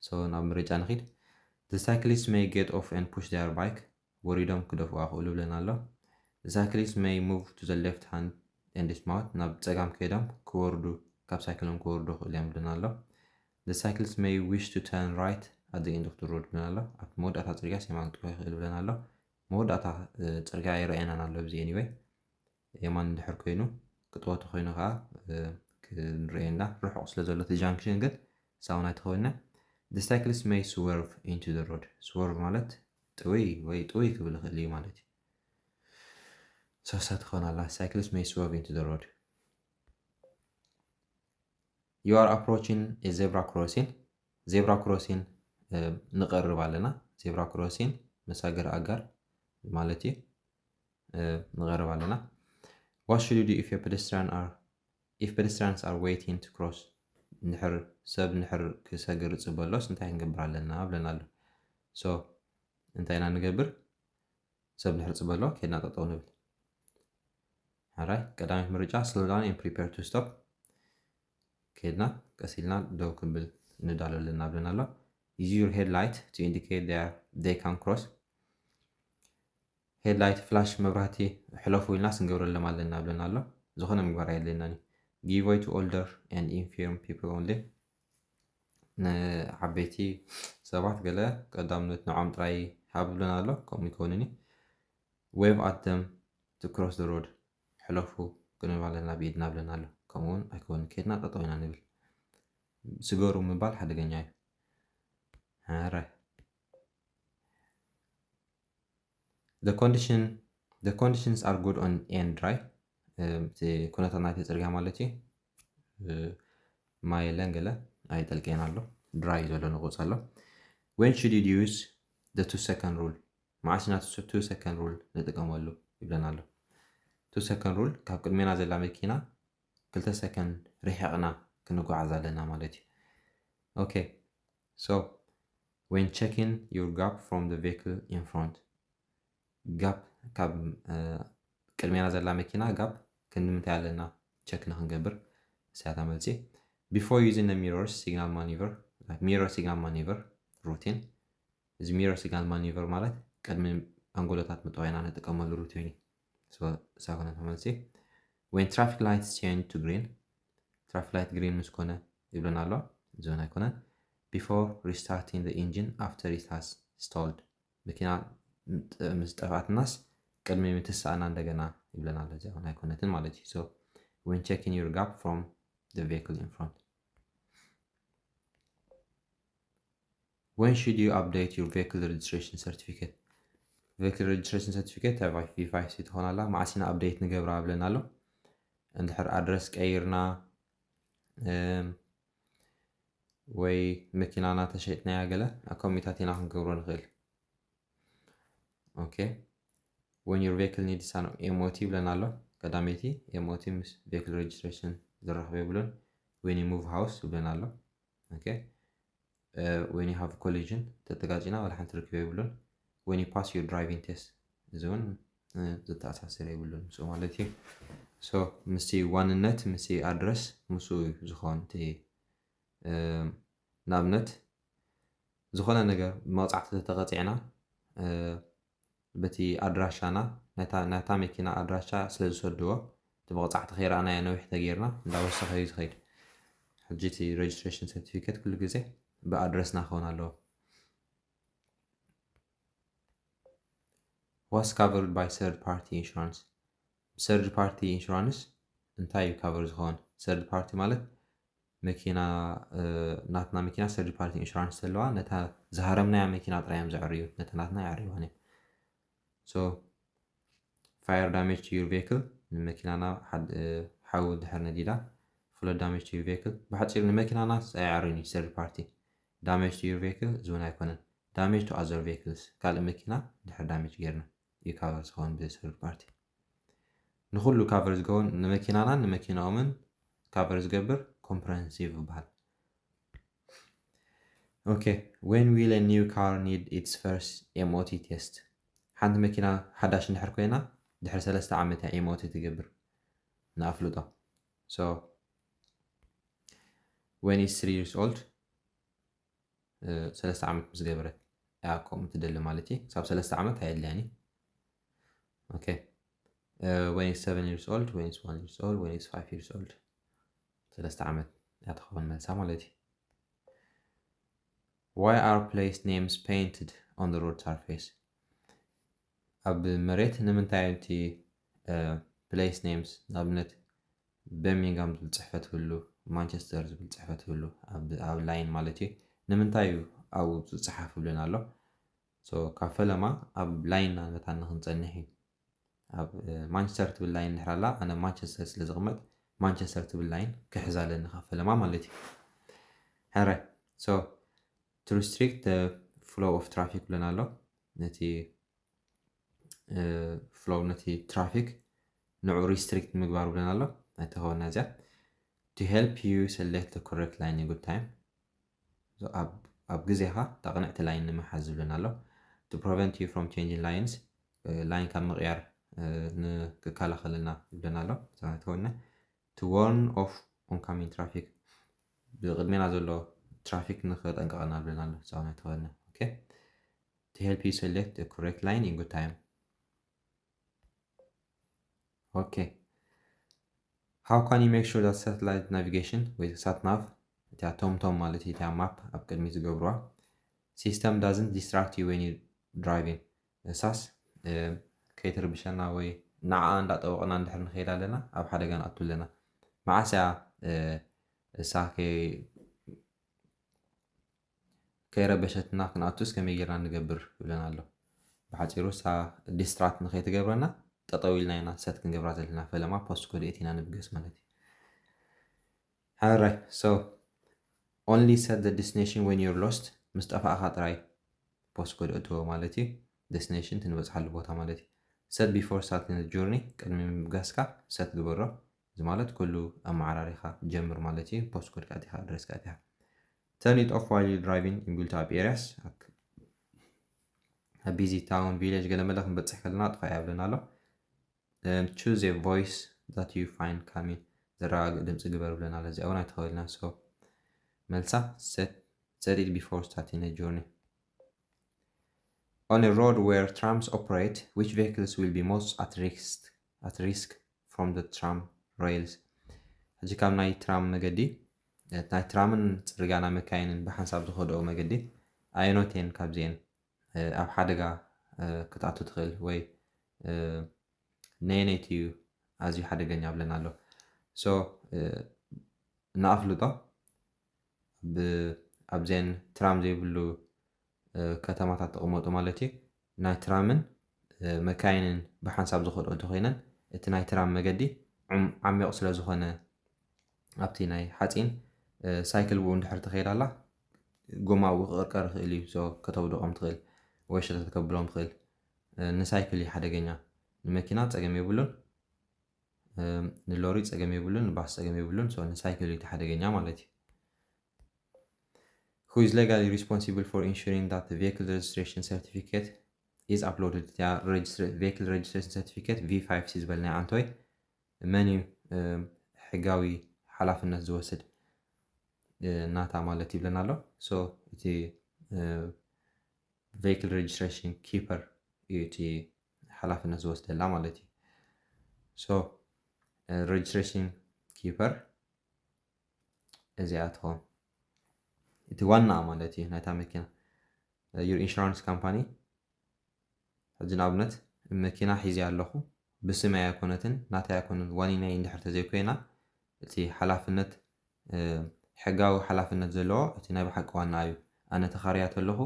So ናብ ምርጫ ንኺድ። The cyclist may get off and push their bike፣ ወሪዶም ክደፍዋ ክእሉ ይብለና ኣሎ። The cyclist may move to the left hand and dismount፣ ናብ ጸጋም ከይዶም ክወርዱ፣ ካብ ሳይክሎም ክወርዱ ክእሉ እዮም ይብለና ኣሎ። The cyclist may wish to turn right at the end of the road ይብለና ኣሎ። ኣብቲ መወዳእታ ጽርግያ የማን ክጥወ ይኽእል ይብለና ኣሎ። መወዳእታ ጽርግያ ኣይረኣየናን ኣሎ ኣብዚ anyway። የማን እንድሕር ኮይኑ ክጥወ ተኾይኑ ከዓ ክንርኤና ርሑቕ ስለ ዘሎ እቲ junction ግን ሳውን ኣይተኾይንና። The cyclist may swerve into the road። Swerve ማለት ጥውይ ወይ ጥውይ ክብል ይኽእል እዩ ማለት እዩ። So እሳ ትኾን ኣላ። Cyclist may swerve into the road። You are approaching a zebra crossing። ዜብራ ክሮሲን ንቐርብ ኣለና። ዜብራ ክሮሲን መሳገሪ ኣጋር ማለት እዩ። ንቐርብ ኣለና። What should you do if a pedestrian are if pedestrians are waiting to cross? እንድሕር ሰብ እንድሕር ክሰግር ይጽበ ኣሎስ እንታይ ክንገብር ኣለና ብለና ኣሎ። So እንታይ ኢና ንገብር? ሰብ እንድሕር ይጽበ ኣሎ፣ ከድና ጠጠው ንብል። ሓራይ ቀዳመይቲ ምርጫ፣ slow down and prepare to stop። ከድና ቀስ ኢልና ደው ክንብል ንዳሎ ኣለና ብለና ኣሎ። Use your headlight to indicate they are they can cross። Headlight፣ ፍላሽ መብራህቲ ሕለፉ ኢልና ስንገብረሎም ኣለና ብለና ኣሎ። ዝኾነ ምግባር ኣየድልየናን እዩ። Give way to older and infirm people only። ንዓበይቲ ሰባት ገለ ቀዳምነት ንዖም ጥራይ ሃብ ብለና ኣሎ። ከምኡ ይከውንን እዩ። Wave at them to cross the road። ሕለፉ ክንብል ኣለና ብኢድና ብለና ኣሎ። ከምኡ እውን ኣይከውንን። ከድና ጠጠው ኢና ንብል። ስገሩ ምባል ሓደገኛ እዩ። ኧረ The condition the conditions are good on and dry። እቲ ኩነታት ናይቲ ጽርግያ ማለት እዩ። ማይ የለን ገለ ኣይጠልቀየን ኣሎ። ድራይ ዘሎ ንቑጽ ኣሎ። When should you use the two second rule? መዓስ ኢና two second rule ንጥቀመሉ ይብለና ኣሎ። Two second rule ካብ ቅድሜና ዘላ መኪና ክልተ ሰከንድ ርሒቕና ክንጓዓዝ ኣለና ማለት እዩ። Okay, so when checking your gap from the vehicle in front፣ ጋፕ ካብ ቅድሜና ዘላ መኪና ጋፕ ክንዲ ምንታይ ኣለና ቸክ ንክንገብር። እሳታ መልሲ። Before using the mirror signal maneuver, mirror signal maneuver routine። እዚ mirror signal maneuver ማለት ቅድሚ ኣንጎሎታት ምጥዋይና ንጥቀመሉ ሩቲን እዩ። እሳ ኮነት መልሲ። When traffic lights change to green፣ traffic light green ምስ ኮነ ይብለና ኣሎ። እዚ እውን ኣይኮነን። Before restarting the engine after it has stalled፣ መኪና ምስ ጠፍኣትናስ ቅድሚ ምትሳእና እንደገና ይብለና ኣሎ። እዚኣ እውን ኣይኮነትን ማለት እዩ። So when checking your gap from the vehicle in front. When should you update your vehicle registration certificate? Vehicle registration certificate V five C ትኾን ኣላ። መዓስ ኢና ኣፕዴት ንገብራ ብለና ኣሎ። እንድሕር ኣድረስ ቀይርና ወይ መኪናና ተሸጥናያ ገለ ኣብ ከምኡታት ኢና ክንገብሮ ንኽእል። Okay, when your vehicle needs an M O T ይብለና ኣሎ። ቀዳመይቲ M O T ምስ vehicle registration ዝራኸብ የብሉን። When you move house ይብለና ኣሎ። Okay, when you have collision ተተጋጭና ዋላ ሓንቲ ርክብ የብሉን። When you pass your driving test፣ እዚ እውን ዝተኣሳሰረ የብሉን ምስኡ ማለት እዩ። So ምስቲ ዋንነት ምስቲ ኣድረስ ምስኡ እዩ ዝኾን እቲ ንኣብነት ዝኾነ ነገር መቕጻዕቲ ተተቐጺዕና በቲ ኣድራሻና ናታ መኪና ኣድራሻ ስለ ዝሰድዎ እቲ መቕጻዕቲ ከይረኣናዮ ነዊሕ ተገይርና እንዳወሰኸ እዩ ዝኸይድ። ሕጂ እቲ registration certificate ኩሉ ግዜ ብኣድረስና ክኸውን ኣለዎ። What's covered by third party insurance? Third party insurance እንታይ እዩ ካቨር ዝኸውን? Third party ማለት መኪና ናትና መኪና third party insurance ዘለዋ ነታ ዝሃረምናያ መኪና ጥራይ እዮም ዘዕርዩ፣ ነታ ናትና ኣየዕርይዋን እዮም። So fire damage to your vehicle፣ ንመኪናና ሓዊ ድሕር ነዲዳ፣ flood damage to your vehicle፣ ብሓፂሩ ንመኪናና ኣየዕርዩን እዩ third party። Damage to your vehicle እዚ እውን ኣይኮነን። Damage to other vehicles፣ ካልእ መኪና ድሕር damage ጌርና እዩ cover ዝኸውን ብ third party። ንኩሉ cover ዝገውን ንመኪናናን ንመኪናኦምን cover ዝገብር comprehensive ይበሃል። Okay, when will a new car need its first M O T test? ሓንቲ መኪና ሓዳሽ እንድሕር ኮይና ድሕሪ ሰለስተ ዓመት እያ M O T ትገብር። ንኣፍልጦ። So when is three years old? ሰለስተ ዓመት ምስ ገበረት እያ ከምኡ ትደሊ ማለት እዩ። ክሳብ ሰለስተ ዓመት ኣየድልያን እዩ። Okay, when is seven years old? When is one years old? When is five years old? ሰለስተ ዓመት እያ ትኸውን መልሳ ማለት እዩ። Why are place names painted on the road surface? ኣብ መሬት ንምንታይ እቲ place names ንኣብነት በርሚንጋም ዝብል ፅሕፈት ህሉ፣ ማንቸስተር ዝብል ፅሕፈት ህሉ ኣብ line ማለት እዩ። ንምንታይ እዩ ኣብኡ ዝፀሓፍ ብለን ኣሎ። ካብ ፈለማ ኣብ line ና መታን ንክንፀንሕ እዩ። ኣብ ማንቸስተር ትብል line እንድሕር ኣላ ኣነ ማንቸስተር ስለ ዝቕመጥ ማንቸስተር ትብል line ክሕዝ ኣለኒ ካብ ፈለማ ማለት እዩ። ሕራይ so to restrict flow of traffic ብለን ኣሎ። ነቲ flow ነቲ traffic ንዑ restrict ምግባር ብለን ኣሎ። ኣይተኸወና እዚኣ to help you select the correct line in good time። ኣብ ግዜኻ እታ ቅንዕቲ line ንምሓዝ ዝብለና ኣሎ። To prevent you from changing lines፣ line ካብ ምቕያር ንክከላኸለልና ይብለና ኣሎ። ተወነ to warn of oncoming traffic፣ ብቅድሜና ዘሎ traffic ንክጠንቀቐና ይብለና ኣሎ። ተወነ okay to help you select the correct line in good time። Okay, how can you make sure that satellite navigation ወይ sat nav እቲያ ቶምቶም ማለት እዩ እቲያ map ኣብ ቅድሚት ዝገብርዋ system doesn't distract you when you driving? እሳስ ከይትርብሸና ወይ ንዓ እንዳጠወቕና እንድሕር ንኸይድ ኣለና ኣብ ሓደጋ ንኣቱ ኣለና። መዓስ እያ እሳ ከይረበሸትና ክንኣቱስ ከመይ ጌርና ንገብር ይብለና ኣሎ። ብሓፂሩ እሳ distract ንኸይትገብረና ጠጠው ኢልና ኢና set ክንገብራ ዘለና ፈለማ post code እቲና ንብገስ ማለት እዩ። Alright, so only set the destination when you're lost፣ ምስ ጠፋእኻ ጥራይ post code እትዎ ማለት እዩ። Destination ትንበፅሓሉ ቦታ ማለት እዩ። Set before starting the journey፣ ቅድሚ ምብጋስካ set ግበሮ። እዚ ማለት ኩሉ ኣመዓራሪኻ ጀምር ማለት እዩ። Post code ካቲኻ፣ address ካቲኻ። Turn it off while you're driving in built up areas። ኣብ busy town፣ village ገለመለ ክንበፅሕ ከለና ጥፋ ይብለና ኣሎ። Choose a voice that you find calming፣ ዘረጋግእ ድምፂ ግበር ብለና ኣሎ። እዚኣ እውን ኣይተኸልና። So መልሳ set it before starting a journey። On a road where trams operate, which vehicles will be most at risk at risk from the tram rails? ሕጂ ካብ ናይ ትራም መገዲ ናይ ትራምን ፅርጋና መካይንን ብሓንሳብ ዝኸድኦ መገዲ ኣየኖቴን ካብዚኤን ኣብ ሓደጋ ክትኣቱ ትኽእል ወይ ነየነይቲ እዩ ኣዝዩ ሓደገኛ ብለና ኣሎ። So ንኣፍልጦ ኣብዘን ትራም ዘይብሉ ከተማታት ተቐመጡ ማለት እዩ። ናይ ትራምን መካይንን ብሓንሳብ ዝኸድኦ እንተኮይነን እቲ ናይ ትራም መገዲ ዓሚቕ ስለ ዝኾነ ኣብቲ ናይ ሓፂን ሳይክል ብኡ እንድሕር ተኸይዳላ ጎማ ብኡ ክቕርቀር ይኽእል እዩ። So ከተውድቖም ትኽእል ወይ ሸተት ከብሎም ትኽእል። ንሳይክል እዩ ሓደገኛ። ንመኪና ፀገም የብሉን፣ ንሎሪ ፀገም የብሉን፣ ንባስ ፀገም የብሉን። So ንሳይክል እዩ ሓደገኛ ማለት እዩ። Who is legally responsible for ensuring that the vehicle registration certificate is uploaded? እቲኣ vehicle registration certificate V five C ዝበልናያ ዓንተወይ መን እዩ ሕጋዊ ሓላፍነት ዝወስድ ናታ ማለት ይብለና ኣሎ። So እቲ vehicle registration keeper እዩ እቲ ሓላፍነት ዝወስደላ ማለት እዩ። So registration keeper እዚኣ ትኸውን እቲ ዋና ማለት እዩ ናይታ መኪና። Your insurance company ሕጂ ንኣብነት መኪና ሒዘ ኣለኹ ብስመይ ኣይኮነትን ናተይ ኣይኮነን ዋኒነይ እንድሕር ተዘይኮይና እቲ ሓላፍነት ሕጋዊ ሓላፍነት ዘለዎ እቲ ናይ ብሓቂ ዋና እዩ። ኣነ ተኻርያ ተለኹ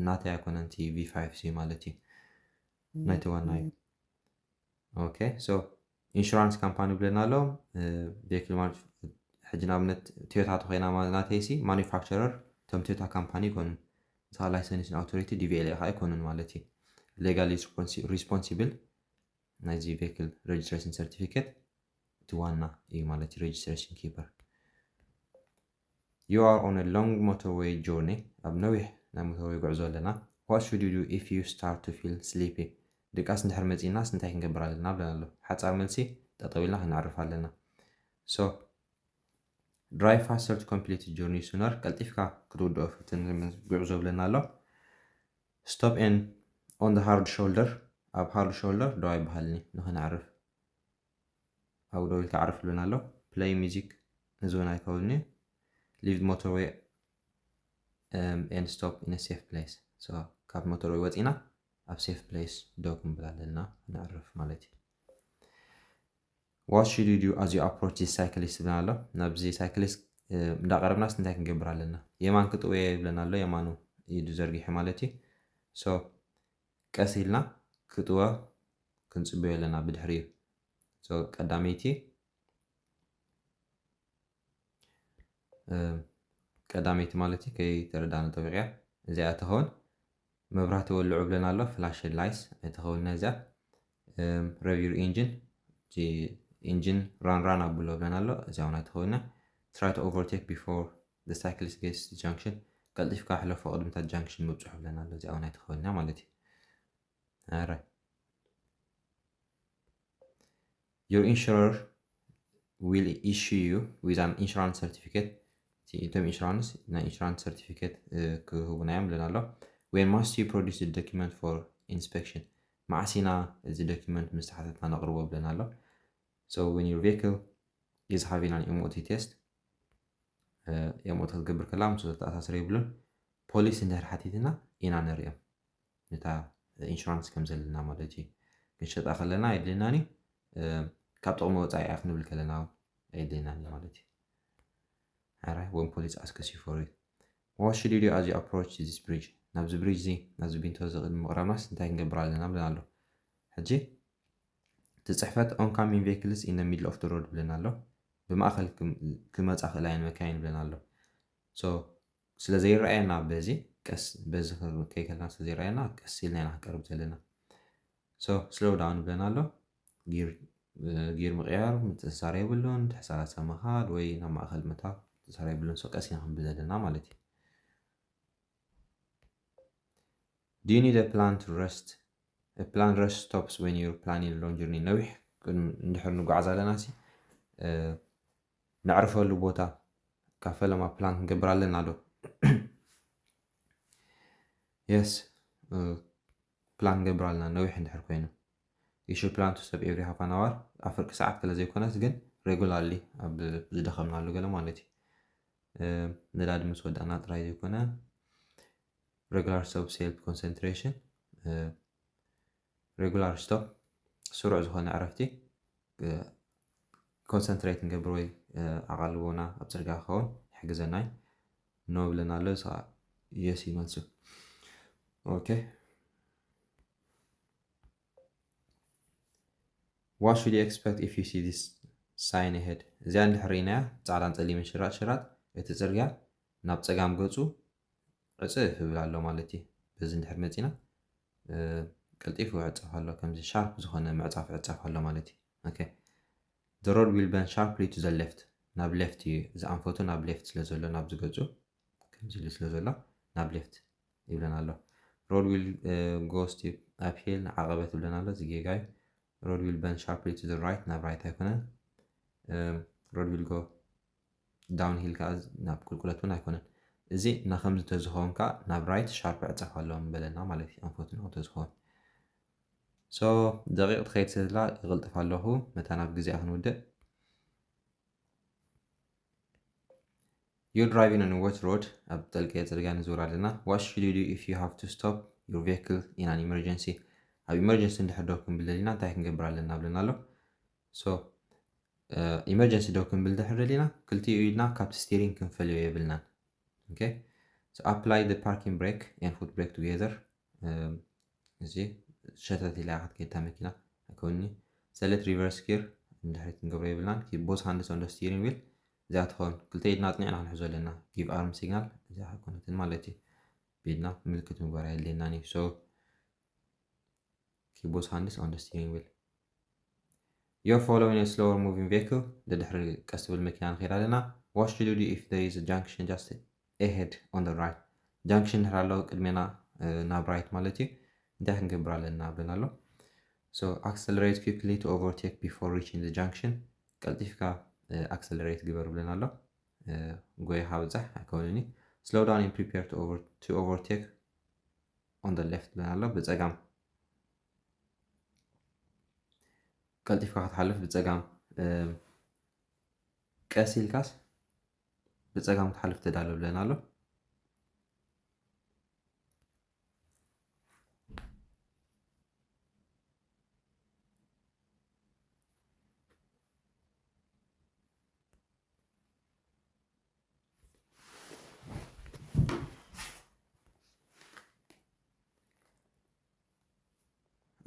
ናተይ ኣይኮነን እቲ V five C ማለት እዩ፣ ናይቲ ዋና እዩ። Okay, so insurance company ብለና ኣሎ። Vehicle ሕጂ ንኣብነት ቶዮታ ተኮይና ናተይሲ ማኑፋክቸረር እቶም ቶዮታ ካምፓኒ ይኮኑ። ንስኻ ላይሰንሲንግ ኣውቶሪቲ DVLA ከዓ ኣይኮኑን ማለት እዩ። Legally responsible ናይዚ vehicle registration certificate እቲ ዋና እዩ ማለት እዩ፣ registration keeper። You are on a long motorway journey፣ ኣብ ነዊሕ ናይ ሞተርወይ ጉዕዞ ኣለና። What should you do if you start to feel sleepy? ድቃስ እንድሕር መፂናስ እንታይ ክንገብር ኣለና ብለና ኣሎ። ሓፃር መልሲ፣ ጠጠው ኢልና ክነዕርፍ ኣለና። So drive faster to complete journey sooner፣ ቀልጢፍካ ክትውድኦ ፈትን ጉዕዞ ብለና ኣሎ። Stop and on the hard shoulder፣ ኣብ hard shoulder ደው ኣይበሃልኒ ንክነዕርፍ ኣብ ደው ኢልካ ኣዕርፍ ብለና ኣሎ። Play music፣ እዚ እውን ኣይከውንኒ። Leave motorway and stop in a safe place። ካብ ሞተርወይ ወፂና ኣብ safe place ደው ክንብል ኣለና፣ ነዕርፍ ማለት እዩ። What should you do as you approach this cyclist ብለና ኣሎ። ናብዚ ሳይክሊስት እንዳቀረብናስ እንታይ ክንገብር ኣለና? የማን ክጥወየ ይብለና ኣሎ፣ የማኑ ኢዱ ዘርጊሑ ማለት እዩ። So ቀስ ኢልና ክጥወ ክንፅበዮ ኣለና ብድሕሪኡ። So ቀዳመይቲ ቀዳመይቲ ማለት እዩ፣ ከይተረዳእና ጠቢቕያ እዚኣ ትኸውን። መብራህቲ ወልዑ ብለና ኣሎ፣ flash lights ኣይትኸውን እዚኣ። Rev your engine፣ ኢንጂን ራን ራን ኣብሎ ብለና ኣሎ፣ እዚኣ እውን ኣይትኸውን። Try to overtake before the cyclist gets junction፣ ቀልጢፍካ ሕለፎ ቅድምታት ጃንክሽን ምብፅሑ ብለና ኣሎ፣ እዚኣ እውን ኣይትኸውን ማለት እዩ። ኣረ Your insurer will issue you with an insurance certificate። እቶም ኢንሹራንስ ናይ ኢንሹራንስ ሰርቲፊኬት ክህቡና እዮም ብለና ኣሎ። When must you produce the document for inspection? መዓስ ኢና እዚ ዶኪመንት ምስ ተሓተትና ነቕርቦ ብለና ኣሎ። So when your vehicle is having an MOT test፣ MOT ክትገብር ከላ ምስ ተኣሳሰረ የብሉን። ፖሊስ እንድሕር ሓቲትና ኢና ነርእዮም ነታ ኢንሹራንስ ከም ዘለና ማለት እዩ። ክንሸጣ ከለና ኣየድልየናን እዩ። ካብ ጥቕሚ ወፃኢ እያ ክንብል ከለና እውን ኣየድልየናን እዩ ማለት እዩ። ኣራይ when police asks you for it, what should you do as you approach this bridge? ናብዚ ብሪጅ እዚ ናብዚ ቢንቶ እዚ ቅድሚ ምቕራብናስ እንታይ ክንገብር ኣለና ብለና ኣሎ። ሕጂ እቲ ፅሕፈት oncoming vehicles in the middle of the road ብለና ኣሎ። ብማእኸል ክመፃ ክእላ እየን መካይን ብለና ኣሎ። So ስለ ዘይረኣየና በዚ ቀስ በዚ ከይከልና ስለ ዘይረኣየና ቀስ ኢልና ኢና ክንቀርብ ዘለና። So slow down ብለና ኣሎ። ጊር ምቅያር ምትእሳር የብሉን። ትሕት ሰላሳ ምኻድ ወይ ናብ ማእኸል ምእታው ምትእሳር የብሉን። So ቀስ ኢና ክንብል ዘለና ማለት እዩ። Do you need a plan to rest? A plan rest stops when you're planning a long journey። ነዊሕ እንድሕር ንጓዓዝ ኣለና ሲ ነዕርፈሉ ቦታ ካብ ፈለማ ፕላን ክንገብር ኣለና ዶ? Yes፣ ፕላን ክንገብር ኣለና ነዊሕ እንድሕር ኮይኑ። You should plan to stop every half an hour፣ ኣብ ፍርቂ ሰዓት ገለ ዘይኮነስ ግን regularly ኣብ ዝደኸምናሉ ገለ ማለት እዩ። ነዳዲ ምስ ወዳእና ጥራይ ዘይኮነ regular stops help concentration። Regular stop ስሩዕ ዝኾነ ዕረፍቲ ኮንሰንትሬት ንገብር ወይ ኣቓልቦና ኣብ ፅርግያ ክኸውን ይሕግዘና እዩ። ኖ ብለና ኣሎ፣ እዚ ከዓ የስ እዩ መልሱ። Okay, what should you expect if you see this sign ahead? እዚኣ እንድሕር ርኢናያ ፃዕዳን ፀሊምን ሽራጥ ሽራጥ እቲ ፅርግያ ናብ ፀጋም ገፁ ዕፅፍ ይብል ኣሎ ማለት እዩ። በዚ እንድሕር መፂና ቀልጢፉ ይዕፀፍ ኣሎ፣ ከምዚ ሻርፕ ዝኾነ ምዕፃፍ ይዕፀፍ ኣሎ ማለት እዩ። Okay, the road will bend sharply to the left፣ ናብ ሌፍት እዩ እዚ ኣንፈቱ ናብ ሌፍት ስለ ዘሎ ናብዚ ገፁ ከምዚ ኢሉ ስለ ዘሎ ናብ ሌፍት ይብለና ኣሎ። Road will go steep uphill፣ ንዓቐበት ይብለና ኣሎ፣ እዚ ጌጋ እዩ። Road will bend sharply to the right፣ ናብ ራይት ኣይኮነን። Road will go downhill ከዓ ናብ ቁልቁለት እውን ኣይኮነን። እዚ ናከምዚ ተዝኸውን ከዓ ናብ ራይት ሻርፕ ዕፀፍ ኣሎ ምበለና ማለት እዩ፣ ኣንፈቱ ናብኡ ተዝኸውን። So ደቂቕ ትኸይድ ስለ ዘላ ይቕልጥፍ ኣለኹ፣ መታን ኣብ ግዜኣ ክንውድእ። You're driving on a wet road፣ ኣብ ጠልቀየ ፅርግያ ንዝውር ኣለና። What should you do if you have to stop your vehicle in an emergency? ኣብ ኢመርጀንሲ እንድሕር ደው ክንብል ደሊና እንታይ ክንገብር ኣለና ብለና ኣሎ። So emergency ዶ ክንብል ድሕር ደሊና ክልቲኡ ኢድና ካብቲ steering ክንፈልዮ የብልናን። Okay, so apply the parking brake and foot brake together። እዚ ሸተት ኢላ ክትከይድ እታ መኪና ኣይኮንኒ። Select reverse gear፣ ንድሕሪት ክንገብሮ የብልናን። Keep both hands on the steering wheel። እዚኣ ትኸውን ክልተ ኢድና ኣጽኒዕና ክንሕዞ ኣለና። Give arm signal፣ እዚኣ ኣይኮነትን ማለት እዩ። ብኢድና ምልክት ምግባር ኣየድልየናን እዩ። So keep both hands on the steering wheel። You're following a slower moving vehicle። ደድሕሪ ቀስ ትብል መኪና ንኸይድ ኣለና። What should you do if there is a junction just ahead on the right? Junction ድሕር ኣሎ ቅድሜና ናብ right ማለት እዩ። እንታይ ክንገብር ኣለና ብለና ኣሎ። So accelerate quickly to overtake before reaching the junction። ቀልጢፍካ accelerate ግበር ብለና ኣሎ። ጎይኻ ብጻሕ ኣይከውንን እዩ። Slow down and prepare to overtake on the left ብለና ኣሎ። ብጸጋም ቀልጢፍካ ክትሓልፍ ብጸጋም ቀስ ኢልካስ ብጸጋም ክትሓልፍ ተዳሎ ብለና ኣሎ።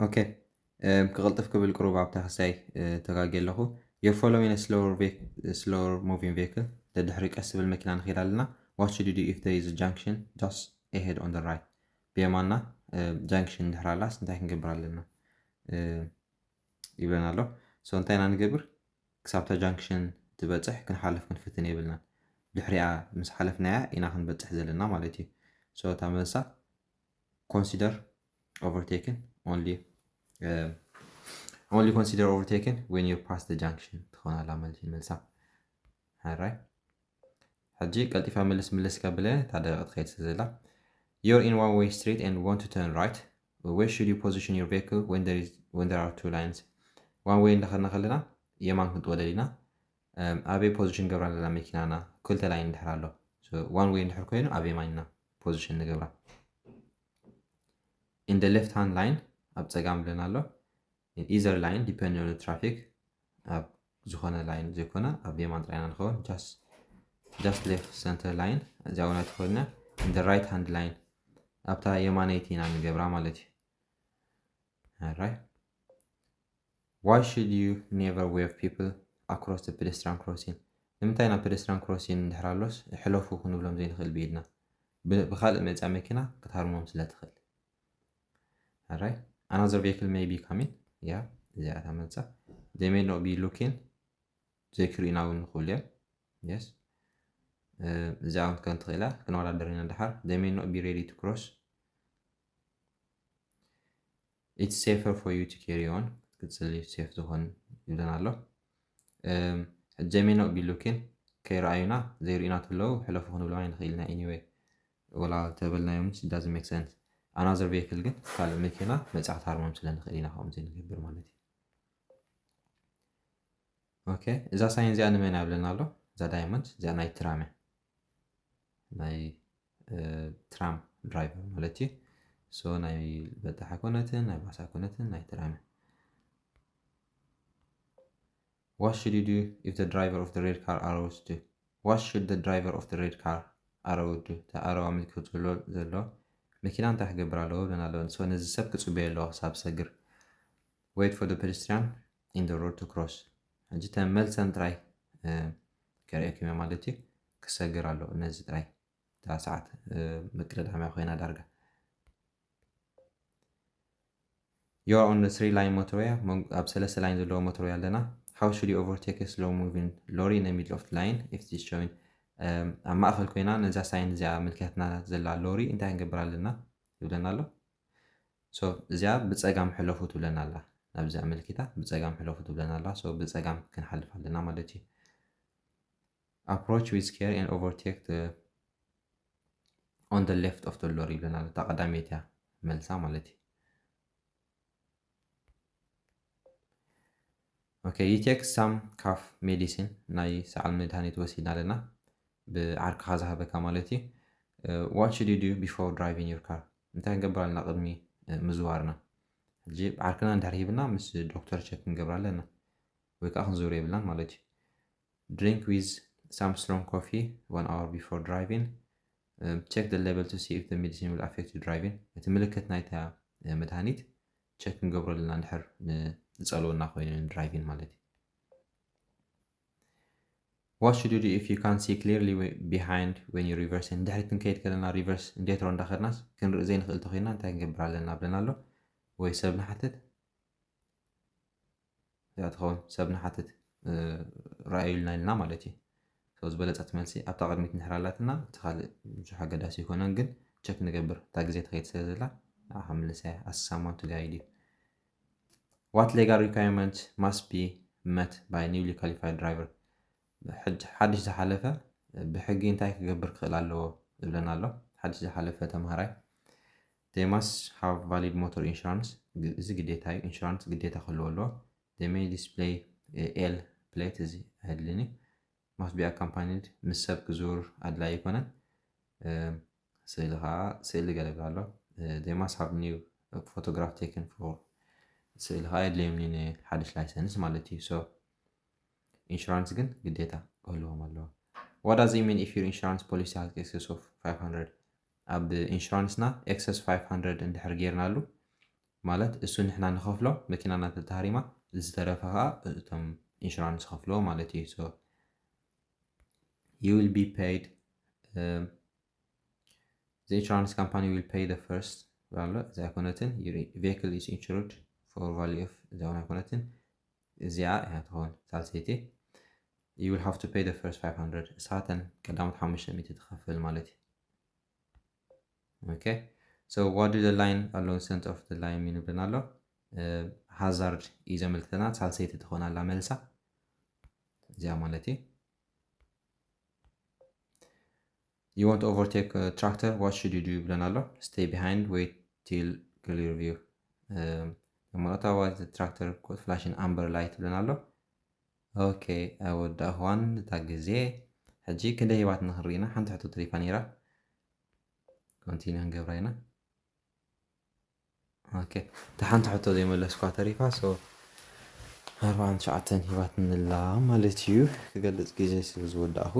Okay, ክቕልጥፍ ክብል ቅሩብ ኣብታ ክሳይ ተጋጌ ኣለኹ። You're following a slower moving vehicle። ደድሕሪ ቀስ ዝብል መኪና ንኸይድ ኣለና። What should you do if there is a junction just ahead on the right? ብየማና junction ድሕር ኣላስ እንታይ ክንገብር ኣለና ይብለና ኣሎ። So እንታይ ኢና ንገብር? ክሳብታ junction ትበጽሕ ክንሓልፍ ክንፍትን የብልናን። ድሕሪኣ ምስ ሓለፍናያ ኢና ክንበጽሕ ዘለና ማለት እዩ። So እታ መልሳ consider overtaking only only consider overtaking when you pass the junction ትኾን ኣላ ማለት እዩ መልሳ። ሕራይ ሕጂ ቀልጢፋ ምልስ ምልስ ከብለ እታ ደቂቕ ትኸይድ ስለ ዘላ። You're in one way street and want to turn right. Where should you position your vehicle when there is when there are two lines? One way እንዳኸድና ከለና የማን ክንጥወደል ኢና። ኣበይ position ገብራ ዘለና መኪናና? ክልተ line ድሕር ኣሎ። One way እንድሕር ኮይኑ ኣብ የማን ኢና position ንገብራ። In the left hand line ኣብ ጸጋም ብለና ኣሎ። In either line depending on the traffic ኣብ ዝኾነ line ዘይኮነ ኣብ የማን ጥራይና ንኸውን። Just left center line እዚኣ እውን ኣይትኾንና። In the right hand line ኣብታ የማነይቲ ኢና ንገብራ ማለት እዩ። Alright. Why should you never wave people across the pedestrian crossing? ንምንታይ ናብ pedestrian crossing እንድሕር ኣሎስ ሕለፉ ክንብሎም ዘይንኽእል ብኢድና? ብኻልእ መጻ መኪና ክትሃርሞም ስለ ትኽእል። Alright, another vehicle may be coming. Yeah, እዚኣ እታ መጻ። They may not be looking. ዘይክርእዩና እውን ንኽእሉ እዮም። Yes, እዚኣ እውን ከም ትኽእላ ክንወዳደር ኢና ድሓር። They may not be ready to cross. It's safer for you to carry on. ክትጽሊ safe ዝኾን ይብለና ኣሎ። ሕጂ they may not be looking፣ ከይረኣዩና ዘይርእዩና ተለዉ ሕለፉ ክንብሎም ኣይንኽእል ኢና። Anyway ወላ ተበልናዮም it doesn't make sense። Another vehicle ግን ካልእ መኪና መጻ ክትሃርሞም ስለ ንኽእል ኢና ከምኡ ዘይንገብር ማለት እዩ። Okay፣ እዛ ሳይን እዚኣ ንመን እያ ብለና ኣሎ? እዛ diamond እዚኣ ናይ ትራም እያ። ናይ ትራም driver ማለት እዩ። So ናይ በጣሕ ኣይኮነትን፣ ናይ ባስ ኣይኮነትን፣ ናይ ትራም እያ። What should you do if the driver of the red car arrows you? What should the driver of the red car arrow you? እታ ኣረዋ ምልክት ዘሎ ዘሎ መኪና እንታይ ክገብር ኣለዎ ብለና ኣለዎ። So ነዚ ሰብ ክጽበዮ ኣለዎ ክሳብ ሰግር። Wait for the pedestrian in the road to cross። ሕጂ ተን መልሰን ጥራይ ከርእየኩም እየ ማለት እዩ። ክሰግር ኣሎ ነዚ ጥራይ። እታ ሰዓት መቅደዳምያ ኮይና ዳርጋ። You're on the three line motorway፣ ኣብ ሰለስተ line ዘለዎ motorway ኣለና። How should you overtake a slow moving lorry in the middle of the line if it's showing? ኣብ ማእኸል ኮይና ነዛ ሳይን እዚኣ ምልከትና ዘላ ሎሪ እንታይ ክንገብር ኣለና ይብለና ኣሎ። So እዚኣ ብጸጋም ሕለፉ ትብለና ኣላ። ናብዚኣ ምልኪታ ብጸጋም ሕለፉ ትብለና ኣላ። So ብጸጋም ክንሓልፍ ኣለና ማለት እዩ። Approach with care and overtake the on the left of the lorry ይብለና ኣሎ። እታ ቀዳመይቲ እያ መልሳ ማለት እዩ። Okay, you take some cough medicine፣ ናይ ሰዓል መድሃኒት ወሲድና ኣለና። ብዓርክኻ ዝሃበካ ማለት እዩ። What should you do before driving your car? እንታይ ክንገብር ኣለና ቅድሚ ምዝዋርና? ሕጂ ዓርክና እንድሕር ሂብና ምስ ዶክተር ቸክ ክንገብር ኣለና። ወይ ከዓ ክንዝውር የብልናን ማለት እዩ። Drink with some strong coffee one hour before driving. Check the label to see if the medicine will affect you driving. እቲ ምልክት ናይታ መድሃኒት ቸክ ክንገብሮ ኣለና እንድሕር ዝፀልወና ኮይኑ ድራይቪን ማለት እዩ። What should you do if you can't see clearly behind when you reverse? እንድሕሪት ክንከይድ ከለና ሪቨርስ እንዴትሮ እንዳኸድናስ ክንርኢ ዘይንኽእል ተኮይና እንታይ ክንገብር ኣለና ብለና ኣሎ? ወይ ሰብ ንሓትት? እዚኣ ትኸውን ሰብ ንሓትት ረኣዩልና ኢልና ማለት እዩ። ዝበለፀት መልሲ ኣብታ ቅድሚት እንድሕር ኣላትና እቲ ካልእ ብዙሕ ኣገዳሲ ይኮነን፣ ግን ቸክ ንገብር እታ ግዜ ተኸይድ ስለ ዘላ ንዓኻ ምልሰያ as someone to guide you. What legal requirement must be met by newly qualified driver? ሓድሽ ዝሓለፈ ብሕጊ እንታይ ክገብር ክኽእል ኣለዎ ዝብለና ኣሎ። ሓድሽ ዝሓለፈ ተምሃራይ they must have valid motor insurance፣ እዚ ግዴታ እዩ። ኢንሹራንስ ግዴታ ክህልዎ ኣለዎ። They may display L plate፣ እዚ ኣድልኒ። Must be accompanied፣ ምስ ሰብ ክዙር ኣድላይ ኣይኮነን። ስእሊ ከዓ ስእሊ ገለ ኣሎ። They must have new photograph taken for፣ ስእሊ ከዓ የድልዮም ንሓድሽ ላይሰንስ ማለት እዩ። So ኢንሹራንስ ግን ግዴታ ክህልዎም ኣለዎ። What does it mean if your insurance policy has excess of five hundred? ኣብ ኢንሹራንስና ኤክሰስ ፋይቭ ሃንድረድ እንድሕር ጌርናሉ ማለት እሱ ንሕና ንኸፍሎ መኪናና ተተሃሪማ ዝተረፈ ከዓ እቶም ኢንሹራንስ ከፍልዎ ማለት እዩ። So you will be paid, the insurance company will pay the first ኣሎ። እዚ ኣይኮነትን። Vehicle is insured for value of፣ እዚ እውን ኣይኮነትን። እዚኣ እያ ትኸውን ሳልሰይቲ። You will have to pay the first five hundred፣ እሳተን ቀዳሞት ሓሙሽተ ሚእቲ ትኸፍል ማለት እዩ። Okay, so what do the line along center of the line mean ይብለና ኣሎ? ሃዛርድ እዩ ዘመልክተና። ሳልሰይቲ ትኾን ኣላ መልሳ እዚኣ ማለት እዩ። You want to overtake tractor, what should you do ይብለና ኣሎ። Stay behind, wait till clear view። መረታ ዋት ትራክተር ኮት ፍላሽን ኣምበር ላይት ይብለና ኣሎ። ኦኬ፣ ወዳእኽዋን እታ ግዜ። ሕጂ ክንደይ ሂባትና ክንርኢና፣ ሓንቲ ሕቶ ተሪፋ ነይራ። ኮንቲኒ ክንገብራ ኢና። ኦኬ፣ እታ ሓንቲ ሕቶ ዘይመለስኳ ተሪፋ። So ኣርባዓን ትሽዓተን ሂባትንላ ማለት እዩ። ክገልፅ ግዜ ስለ ዝወዳእኹ